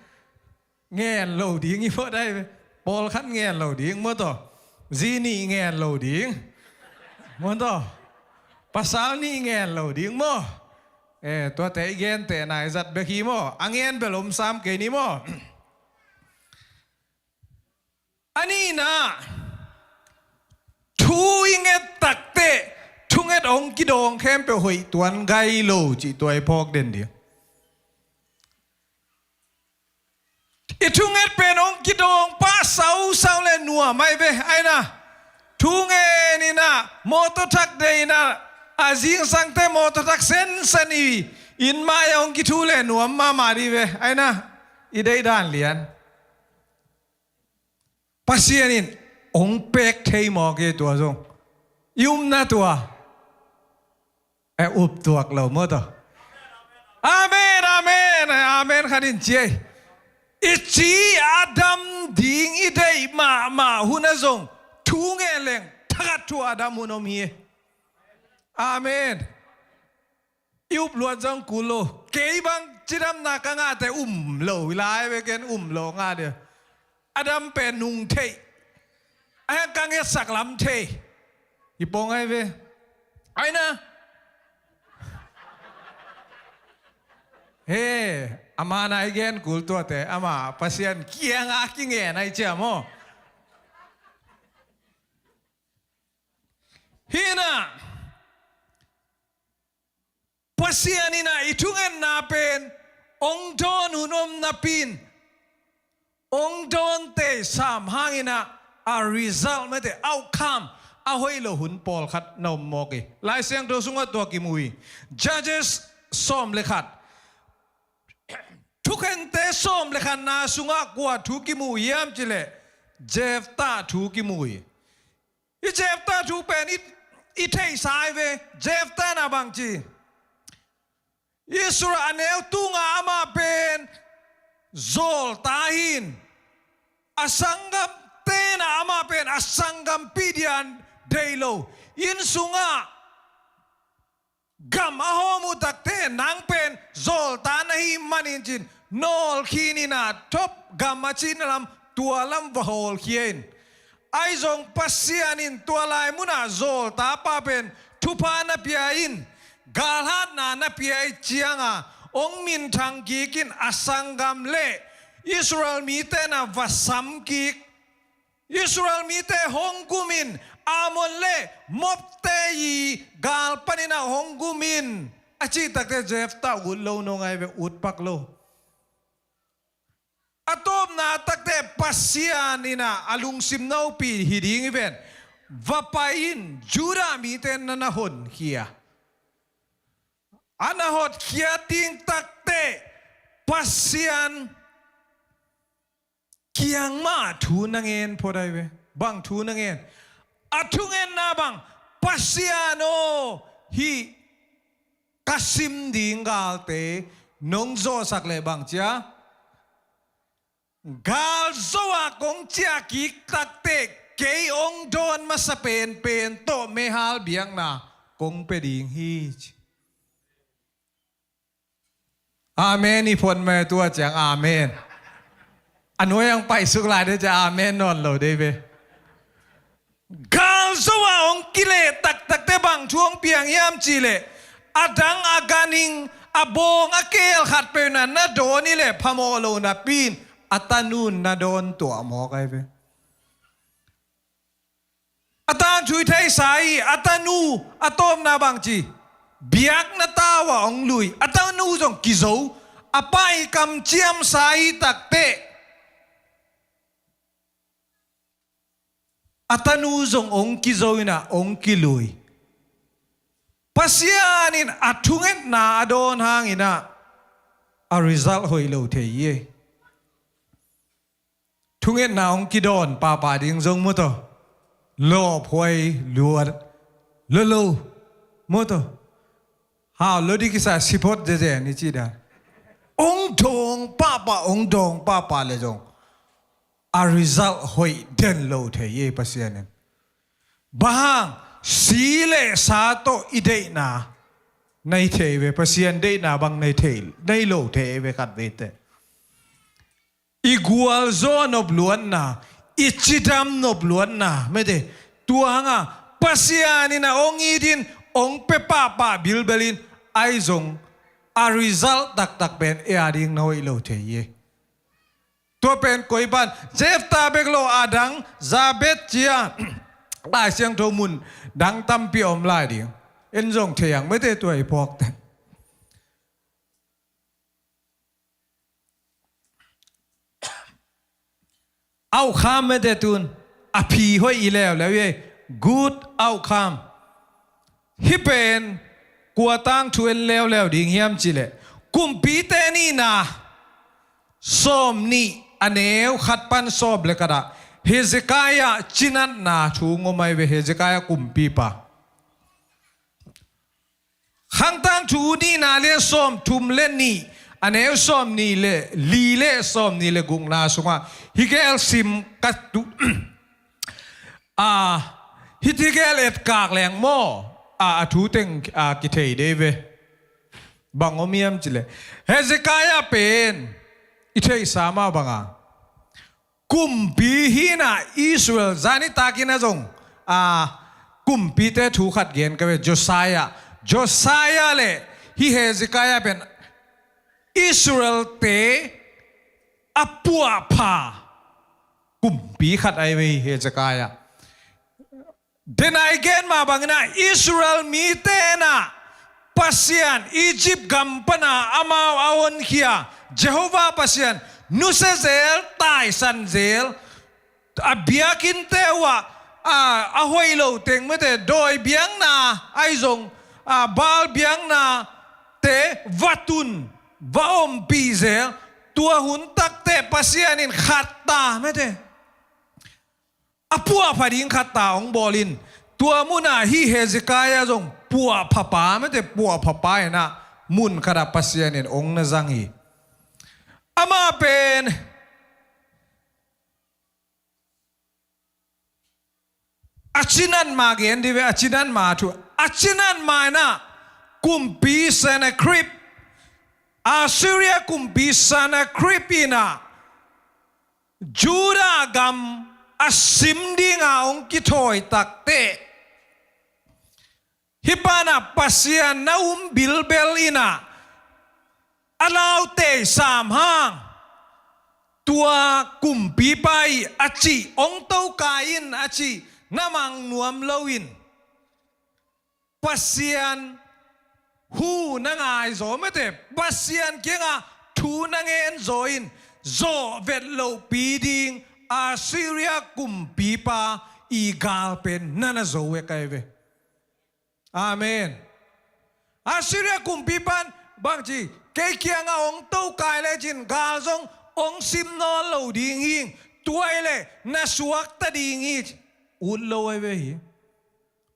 ngen lo ding hi maw dai ve. Pawlkhat ngen lo ding maw taw. Zi nih ngen lo ding maw taw. Pasal nih ngen lo ding maw. Eh, tuate i gente nai zat bek hi maw. A ngen bel om sam kei ni maw. A nihna, thu i nget takte thunget hong kidawng khempeuh hoih tuan gai lo cih tua i phawk den ding. I thunget pen hong kidawng pah sausau le nuam ahi ve, aina. Thu ngen in ah, mawtaw thak deih in ah, a zingsangte mawtaw thak sensen i inn mai ah hong kithu le nuam mahmah dih ve, aina. I deih dan lian. Pasian in hong pek thei mawk hi tua zong. I upna tua e, up tuak lo maw taw. Amen, amen, amen khat in ci ei. I ci a dam ding i deih mahmah hun ah zong thu ngen leng thakhat thu a dam hun om hi. Amen. I up luat zong kul lo. Kei bang cidamna ka ngahte um lo i lai ve, ken um lo ngah dia. A dam pen nung thei. A heng ka ngetsak lam thei. I pong ai ve. Aina. He, ama nai gen kul tuate, ama Pasian kianga kingen ai cia maw. Hina. Pasian in ah i thungetna pen hong dawn hun om napi in, hong dawn tei sam hangin ah a result mete, outcome a hoih lo hun pawlkhat na om mawk hi. Lai Siangtho sungah tua kimu hi. Judges sawm le khat. Thukhente sawm le khatna sungah kua thu kimu hiam cileh Jephthah thu kimu hi. I Jephthah thu pen i, i theihsa hi ve. Jephthah na bang ci, Israel a neu tunga amah pen zawlta hi in, a sanggamte na amah pen a sanggampi dian deih lo. Inn sungah gam a hawm uh takte nang pen zawlta na hi manin cin nawlkhin in ah thop gam a cihna lam tua lam va hawlkhia in. Ahi zong Pasian in tua lai munah zawlta pa pen thupha na pia in, galhatna na pia i cianga hong minthang kik in, a sanggam le Israel mite na va sam kik. Israel mite hong gum in, Ammon le Moabte i gal panin ah hong gum in, a cih takte Jephthah ut lo nong ai ve, ut pak lo. A tawpna takte Pasian in ah a lungsim nopi hi ding hi ven. Va pai in, Judah mite na na honkhia. A na hotkhiat ding takte Pasian kiang mah thu na ngen phot ai ve. Bang thu na ngen? A thungetna bang? Pasian aw, hih ka sim ding galte nong zawhsak leh bang ci a, gal zo-a kong ciah kik takte kei hong dawn masa penpen tawh meihal biakna kong pia ding hi ci. Amen i phot mah, tua ciang amen. A nuai ang paisuk lai de ciang amen nawn lo de ve. Gal zo-a hong kileh taktakte bang thu hong piang hiam cih leh, a dang a ganhing a bawng a keel khat peuh na na dawn hi leh phamawh lo napi in a tanu in na dawn tuah mawk ai ve. A tangthu i theihsa hi. A tanu, a tawpna bang ci? Biakna tau-ah hong lui. A tanu zong kizo. A pa i kamciamsa hi takte a tanu zong hong kizo in ah hong kilui. Pasian in a thungetna a dawn hangin ah a result hoih lo thei hi. Thungetna hong kidawn pahpah ding zong mu tawh, lawphuai luat lolo mu tawh, hau lo ding kisa, siphot zezen i cih dan. Hong dawng pahpah, hong dawng pahpah le zong a result hoih den lo thei hi Pasian in. Bang hang? Si le sa tawh i deihna nei thei ve, Pasian deihna bang nei thei, nei lo thei ve khat vei teh. I gualzawh nopluatna, i cidam nopluatna, mete, tua hanga Pasian in a hong it in, hong pia pahpah bilbel in, ahi zong a result taktak pen ei a ding na hoih lo thei hi. Tua pen koi pan, Jephthah bek lo, a dang Jabez ci-a Lai Siangtho mun dang tampi om lai ding. En zong thei ang, mete, tua i phawk teh. Outcome mete, tun a phi hoih i leuleu hi. Good outcome. Hih pen kua tangthu en leuleu ding hiam cih leh, Kumpite Nihna sawmnih, a neu khat pan sawm le khat ah Hezekiah cinatna thu ngom ai ve, Hezekiah kumpipa. Khang Tangthu Nihna lian sawmthum le nih, a neu sawmnih le li le sawmnih le gukna sungah hih gel sim ka tu. A, hih, hih gel etkak leng maw, a, a thu teng, a, kithei dei ve. Bang om hiam cih leh, Hezekiah pen i theihsa mah banga kumpi hi-in ah Israel, zani takin ah zong, a, kumpite thu khat gen ka ve, Josiah. Josiah le hih Hezekiah pen Israel-te a puahpha kumpi khat ahi ve, Hezekiah. Denai gen mah bangin ah Israel mite in ah Pasian, Egypt gam pana amau a honkhia Jehovah Pasian nusia zel, taisan zel, a biakinnte uhah, a, a hoih lo teng mete, dawi biakna ahi zong, a, Baal biaknate va tun, va ompih zel. Tua hun takte Pasian in khatta mete, a puahpha ding khatta hong bawl in, tua munah hih Hezekiah zong puahphapa mete, puahphapa in ah mun khatah Pasian in hong na zang hi. Amah pen a cinat ma gen dih ve, a cinat ma thu. A cinat ma in ah kumpi Sennacherib, Assyria kumpi Sennacherib in ah Judah gam a sim dinga hong kithawi takteh, hih panah Pasian na um bilbel in ah a lautei sam hang, tua kumpipa ii a cih, hong tokai in a cih na mang nuam loin, Pasian hu na ngai zaw mete, Pasian kiangah thu na ngen zaw in, zawh vet lohpi ding Assyria kumpipa i gal pen na na zo e kai ve. Amen. Assyria kumpipan bangci, kei kiangah hong tokai lecin gal zong hong sim nawn lo ding hing, tua hileh na suakta ding hi. Ut lo ai ve hi.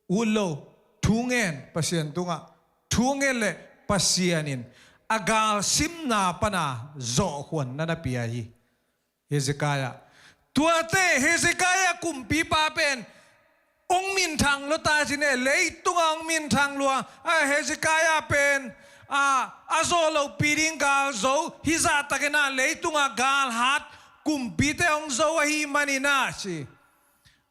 Ut lo. Thu ngen Pasian tungah. Thu ngen le Pasian in a gal simna pana zawhkhuanna na pia hi. Hezekiah. Tuate Hezekiah kumpipa pen hong minthang lua ta cin e, leitungah hong minthang lua. A Hezekiah pen a, a zawh lohpi ding gal zo, hih zahtakin ah leitungah gal hat kumpite hong zo ahih manin ah ci.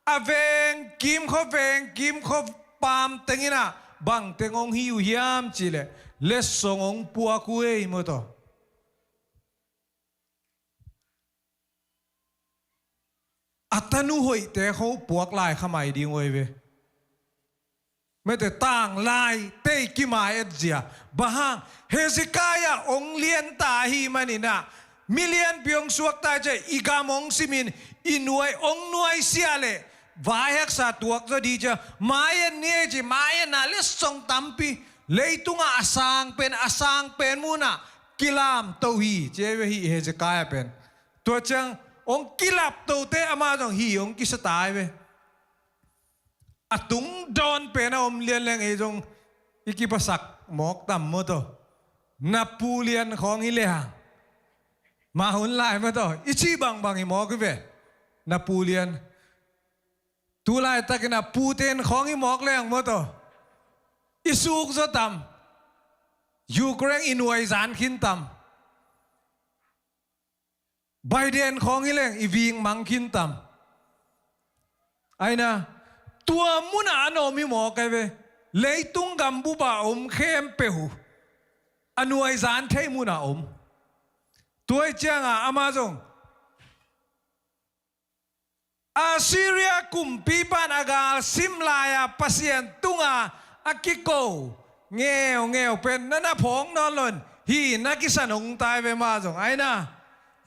A veng kimkhaw, veng kimkhaw paam tengin ah bang teng hong hi uh hiam cih leh letsong hong puak uh ei maw taw. A tanu hoihte kho puak lai kha mai ding uh ei ve. Mete tanglai tei kimai et zia. Bang hang, Hezekiah hong lianta ahih manin ah, milianpi hong suakta ciah, i gam hong simin, i nuai hong nuaisiah leh vaihaksa tuak zaw ding ciah, mai et ni ei ci, mai etna letsong tampi, leitungah a sang pen, a sang pen munah kilamto hi ci ei ve hi Hezekiah pen. Tua ciang hong kilaptote ama zong hi hong kisa ta ei ve. A tungdawn pen a om lian leng ei zong i kipasak mawk tam maw taw. Na pu lian khawng hi lehang, mah hun lai maw taw, i cih bangbang hi mawk hi ve. Na pu lian. Tulaitakin a pute in khawng hi mawk lehang maw taw, i suk zaw tam. Ukraine i nuai zan khin tam. Biden khawng hi leng i vingmang khin tam. Aina, tua munah a na om hi mawk ai ve. Leitung gambup ah a om khempeuh uh a nuaizan thei munah a om. Tua ih ciangah ama zong Assyria kumpipan a gal sim lai-a Pasian tunga a kiko ngeungeu pen na na phawk nawn loin hih na kisan hong tai ve mah zong aina.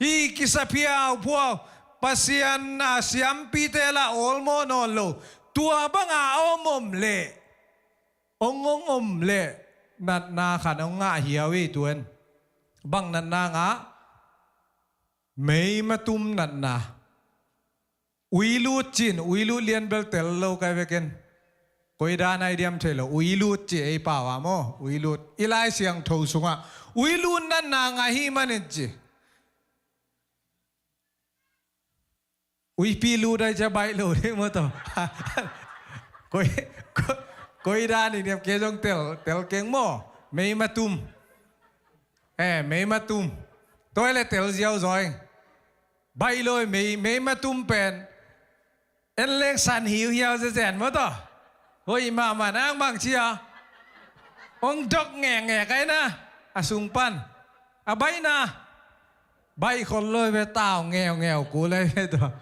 Hih kisa phiauphiau, Pasian a siampite lah awlmawh nawn lo. Tua banga a om om leh, hong hong om leh natna khat hong ngah hiau ei tuan. Bang natna ngah? Meimatum natna. Uilut cin, uilut lian bel tel lo kai vekin. Koi dan ai diam thei lo, uilut ci ei pau ah maw, uilut. I Lai Siangtho sungah uilut natna ngah hi manin ci. Uipi lut ai cia baih lo ding maw taw. Koi, koi, koi dan i diam kei zong tel, tel keng maw. Meimatum. Eh, meimatum. Toi le tel ziau zaw ing. Baih lo mei, meimatum pen. En leng san hiuhiau zezen maw taw. Hoih mahmah nang bang cia. Hong dok ngekngek ai na. A sung pan. A baihna. Baih khol lo ve tau ngeungeu kul ai ve taw.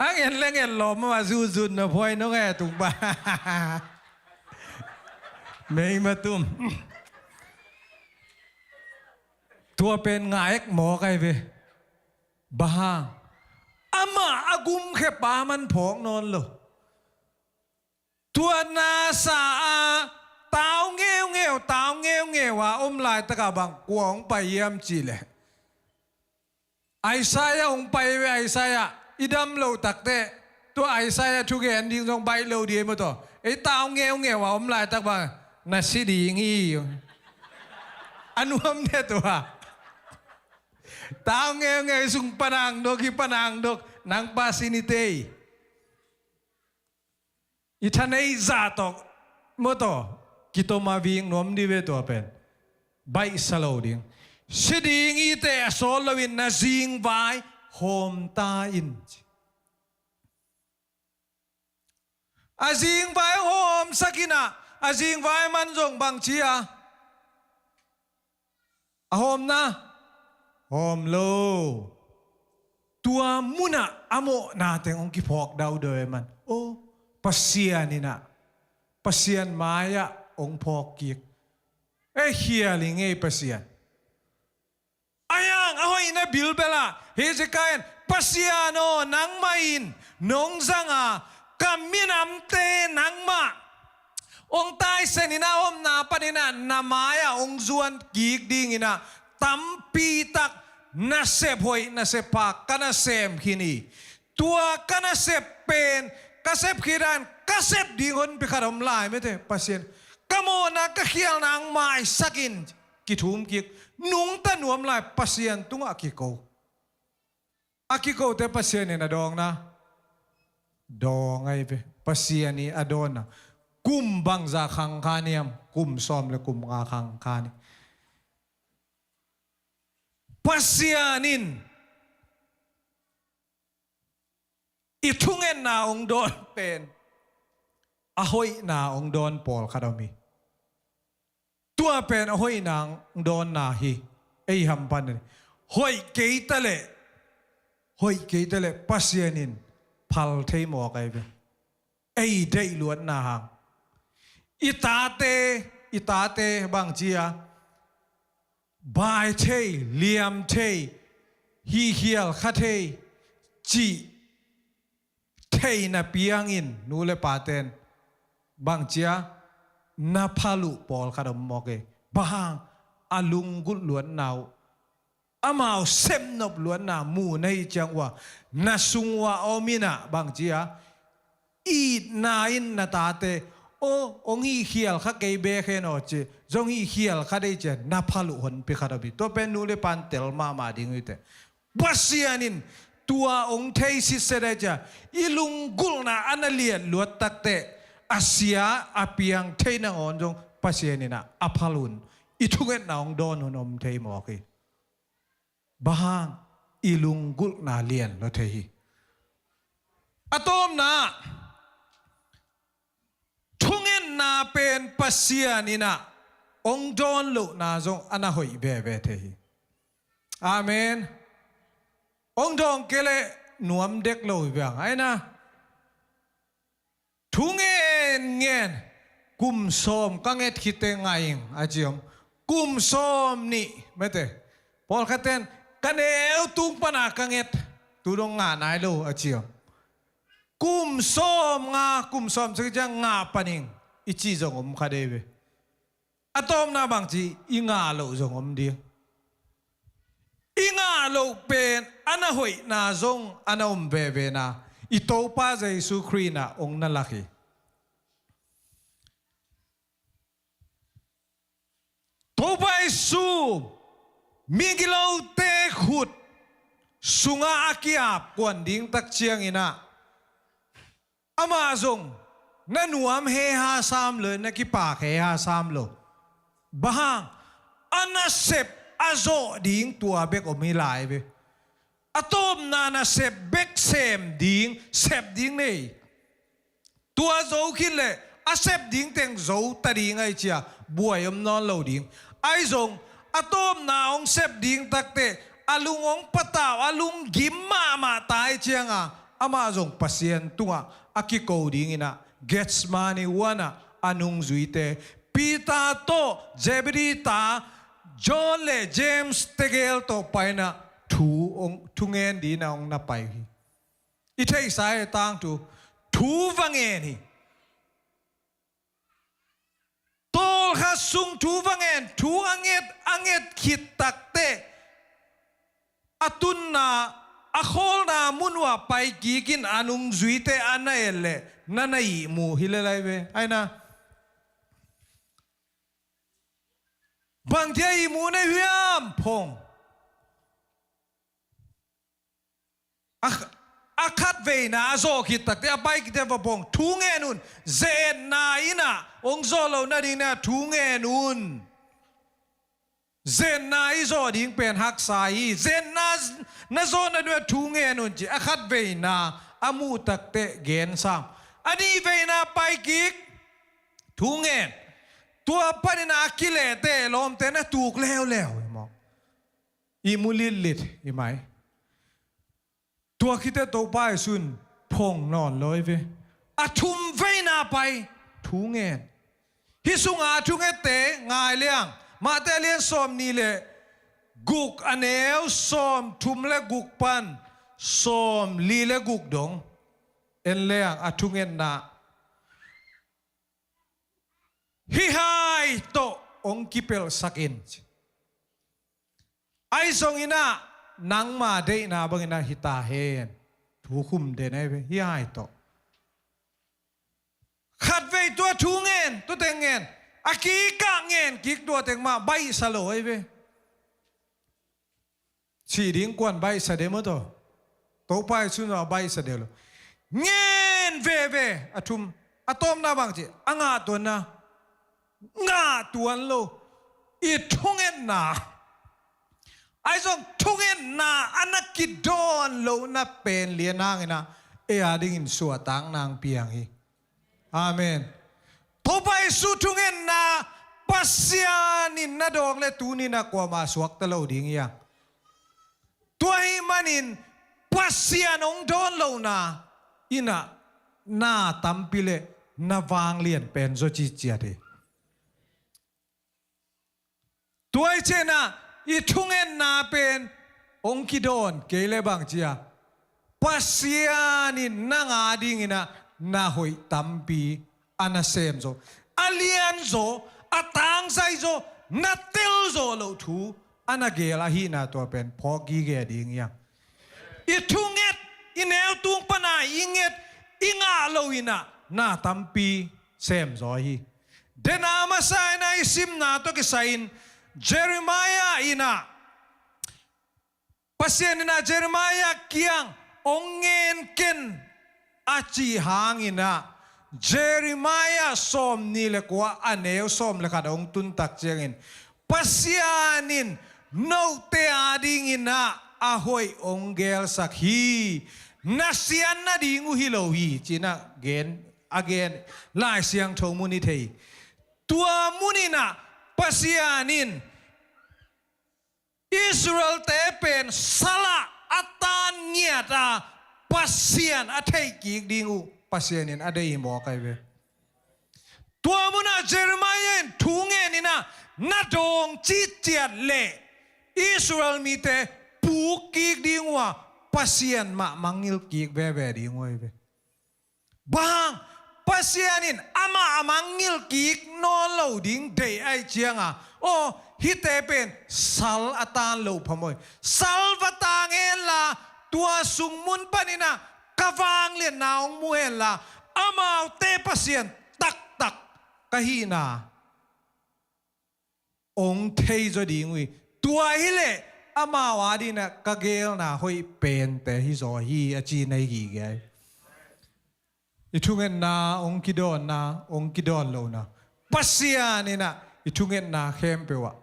Ang en leng en lawm a zuzut na phuai nong e tung ba. Meimatum. Tua pen ngah ek mawk ai ve. Bang hang? Amah a gumkhepa man phawk nawn lo. Tua nasa a tau ngeungeu, tau ngeungeu a om laitakah bang kua hong pai hiam cih leh Isaiah hong pai ve. Isaiah i dam loh takteh tua Isaiah thugen ding zong baih lo ding ei maw taw. Ei tau ngeungeu a om laitak bang na si ding hi. A nuam deh tua. Tau ngeungeu, sung panang dok, hi panang dok, nang pa si ni tei. I thanei zah tawh maw taw, kitom a vik nuam dih ve tua pen. Baihsa lo ding. Si ding i teh a sawt loin na zingvai hawm ta in. A zingvai hawmsak in ah, a zingvai man zong bang ci a. A hawmna hawm lo. Tua munah a mawhna teng hong kiphawk daudau e man. O, Pasian in ah, Pasian mai-ah hong phawk kik. E khial i ngei Pasian. A yang a Ina bilbel ah Hezekiah in, Pasian aw, nangmah in nong zanga ka minamte nangmah hong taisen in a omna panin ah na mai-ah hong zuan kik dingin ah tampitak nasep hoih nasep pha ka na sem khin hi. Tua ka nasep pen ka sep khit a in ka sep ding honpi khat om lai mete Pasian. Ka mawhna ka khialna hong maisak in kithum kik nungta nuam lai Pasian tungah kiko. A kikote Pasian in a dawngna dawng ahi ve. Pasian i a dawnna kum bangza khang kha niam? Kum sawm le kum nga khang kha ni. Pasian in i thungetna hong dawn pen a hoihna hong dawn pawlkhat om hi. Tua pen a hoihna hong dawnna hi. Ei hampan hoih kei ta leh, hoih kei ta leh Pasian in phal thei mawk ahi ve. Ei deih luatna hang i tate, i tate bangci a bai thei, liam thei, hihkhial kha thei cih theihna piangin nu le paten bangci a na phal uh pawlkhat om mawk e. Bang hang? A lunggulh luatna uh, amau sepnop luatna mu na hih ciang uh a na sung uh a om in ah bangci a itna in na tate, aw, hong hihkhial kha kei bek hen aw ci, zong hihkhial kha dei ci a na phal uh honpi khat om hi. Tua pen nu le pan tel mahmah ding uh hi teh. Pasian in tua hong thei sitset a i cia i lunggulhna a na lian luat takteh a sia a piang thei nangawn zong Pasian in ah a phal hun, i thungetna hong dawn hun om thei mawk hi. Bang hang? I lunggulhna lian lua thei hi. A tawpna ah thungetna pen Pasian in ah hong dawn lohna zong a na hoih veve thei hi. Amen. Hong dawng kei leh nuam dek lo hi bang aina. Thu ngen ngen, kum sawm ka nget khit teh ngah ing a ci om. Kum sawm nih mete. Pawlkhat ten ka neu tung pana ka nget, tu dong ngah nai lo a ci om. Kum sawm nga, kum sawm sagih ciang ngah pan ing i ci zong om kha dei ve. A tawpna bangci i ngah loh zong om ding. I ngah loh pen a na hoihna zong a na om vevena i Topa Jesu Khrih in ah hong na lak hi. Topa Jesu migilote khut sungah a ki-ap kuan ding tak ciangin ah amah zong na nuam heha sam lo, na kipak heha sam lo. Bang hang? A nasep a zawh ding tua bek om hi lai ve. A tawpna nasep bek sem ding, sep ding nei. Tua zo khit leh a sep ding teng zo ta ding ahi cia buai om nawn lo ding. Ahi zong a tawpna hong sep ding takteh a lung hong patau, a lunggim mahmah ta ahi cianga amah zong Pasian tungah a kiko dingin ah Gethsemane huanah a nungzuite, Peter tawh Zebedee ta John le James tegel tawh paina thu hong, thungen dingin ah hong na pai hi. I theihsa e tangthu, thu va ngen hi. Tawlkhat sung thu va ngen, thu a nget, a nget khit takteh a tunna, a khawlna mun uh ah pai kikin a nungzuite a na et leh na na ihmu hi lel lai ve. Aina bangci a ihmu na hiam? Phong. A, a khat veina a zawh khit takteh a pai khit teh va phong, thu ngen un. Ze-etna in ah hong zawh loh nadingin ah thu ngen un. Ze-etna i zawh ding pen haksa hi. Ze-etna na zawh nadingin ah thu ngen un ci. A khat veina a muh takteh gen sam. A nih veina pai kik, thu ngen. Tua panin ah a kileh teh lawmte na tuk leuleu hi maw? Ihmu litlit hi mai. Tua khit teh Topa Jesu in phong nawn lo hi ve. A thum veina pai, thu ngen. Hih sunga a thungette ngai leng Mate a lian sawm nih le guk, a neu sawmthum le guk pan sawmli le guk dong en leng a thungetna hih hai tawh hong kipelhsak in. Ahi zongin ah nangma deihna bangin ah hi ta hen. Thu khum den ahi ve, hih hai tawh. Khatvei tua thu ngen, tua teng ngen, a kikah ngen kik tua teng mah baihsa lo ahi ve. Sih ding kuan baihsa de maw taw? Topa Jesu in a baihsa de lo. Ngen veve, a thum, a tawpna bang ci, a ngah tuanna, ngah tuan lo. I thungetna, ahi zong thungetna a na kidawn lohna pen lian hangin ah ei a dingin suahtakna hong piang hi. Amen. Topa Jesu thungetna Pasian in na dawng le tuni-in ah kuamah suakta lo ding hi hang. Tua ahih manin Pasian hong dawn lohna in ah na tampi le na vanglian pen zaw ciciat hi. Tua ahih ciangin ah i thungetna pen hong kidawn kei le bang ci a, Pasian in nang a dingin ah na hoih tampi a na sem zaw, a lian zaw, a tangzai zaw, na tel zaw loh thu a na geel ahihna tua pen phawk gige ding hi hang. I thunget, i neu tung pan a i nget, i ngah loin ah na tampi sem zaw hi. Den a masa in ah i simna tawh kisai-in Jeremiah in ah, Pasian in ah Jeremiah kiang hong ngen ken a cih hangin ah, Jeremiah sawmnih le kua, a neu sawm le khat hong tun tak ciangin, Pasian in note a dingin ah a hoih hong geelsak hi. Na sian nading uh hi lo hi, ci-in ah gen, a gen, Lai Siangtho mun i thei. Tua munin ah Pasian in Israel-te pen sal ah a taan ngiat a Pasian a theih kik ding uh Pasian in a deih hi mawk ahi ve. Tua mun ah Jeremiah in thu ngenin ah na dawng ciciat leh Israel mite puk kik ding uh a Pasian mah mangngilh kik veve ding uh ahi ve. Bang hang, Pasian in amah a mangngilh kik nawn lo ding deih ahih ciangin, aw, hihte pen sal a taan loh phamawh hi. Sal va taan hen la, tua sung mun panin ah ka vangliatna hong mu hen la, amaute Pasian taktak ka hihna hong thei zaw ding uh hi. Tua hileh amau a dingin ah ka geelna hoih pente hi zaw hi, a ci na hi gige hi. I thungetna hong kidawnna, hong kidawn lohna, Pasian in ah i thungetna khempeuh ah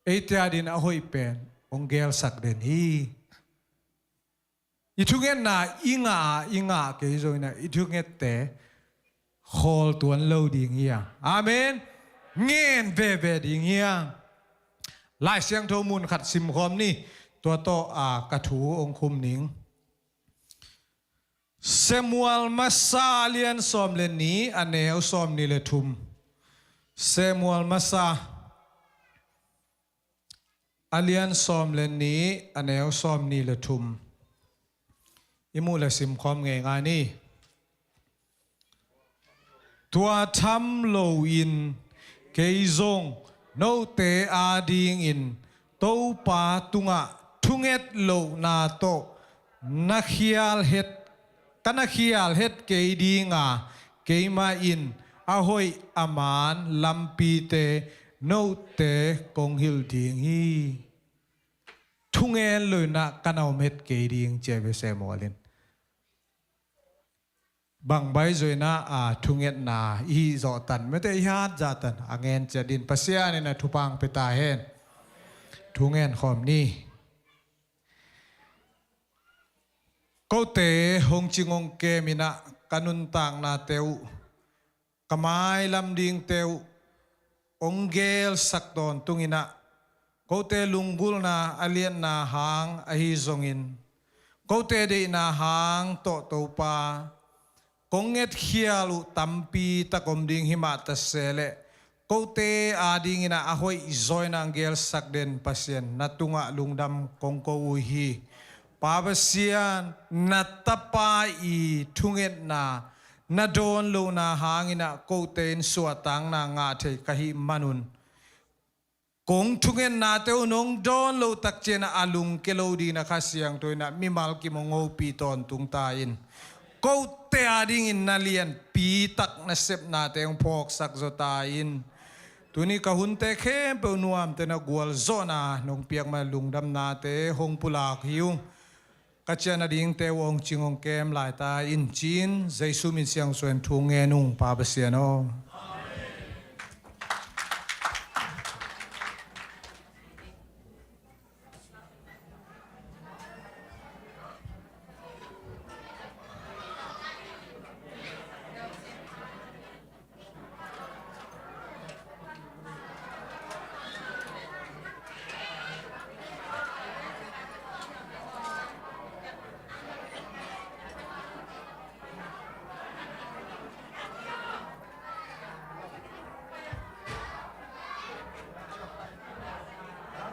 eite a dingin a hoih pen hong geelsak den hi. I thungetna i ngah a, i ngah kei zongin ah i thungette khawl tuan lo ding hi hang. Amen. Ngen veve ding hi hang. Lai Siangtho mun khat simkhawm ni. Tua tawh a ka thu hong khum ning. Samuel masa a lian sawm le nih, a neu sawmnih le thum. Samuel masa a lian sawm le nih, a neu sawmnih le thum. I muh le simkhawm ngeingai ni. Tua tham loin kei zong note a dingin Topa tungah thunget lohna tawh na khial het, ka na khial het kei ding a, keimah in a hoih a man lampite note kong hilh ding hi. Thungen loin ah ka na om het kei ding, ci ahi ve Samuel in. Bang baih zaw in ah, a, thungetna i hih zawh tan, mete i hat zah tan, a ngen ciat dingin Pasian in ah thupha hong pia ta hen. Thungen khawm ni. Kote hong cing hong kem in ah ka nuntaknate uh, ka mailam dingte uh hong geelsak tawntung in ah, kote lunggulhna a liatna hang ahi zongin, kote deihna hang tawh Topa, kong ngetkhial uh tampi tak om ding hi mah ta se leh, Kote adingin ah a hoih zaw in ah gelsak den Pasian, na tungah lungdam kong ko uh hi. Pa Pasian, na tapa i thungetna na dawn lohna hangin ah kote in suahtakna ngah thei ka hih manun, kong thungennate uh nong dawn loh takciang ah a lungke lo dingin ah Kha Siangtho in ah mimal kim hong hopih tawntung ta in. Kote adingin na lianpi tak nasepnate hong phawksak zaw ta in. Tuni ka hunte khempeuh nuamte na gualzawhna nong piak man lungdamnate hong pulak hi ung. Ka ciah nadingte uh hong cing hong kem laita in ci-in Jesu min siangsuan thu ngen ung, Pa Pasian aw.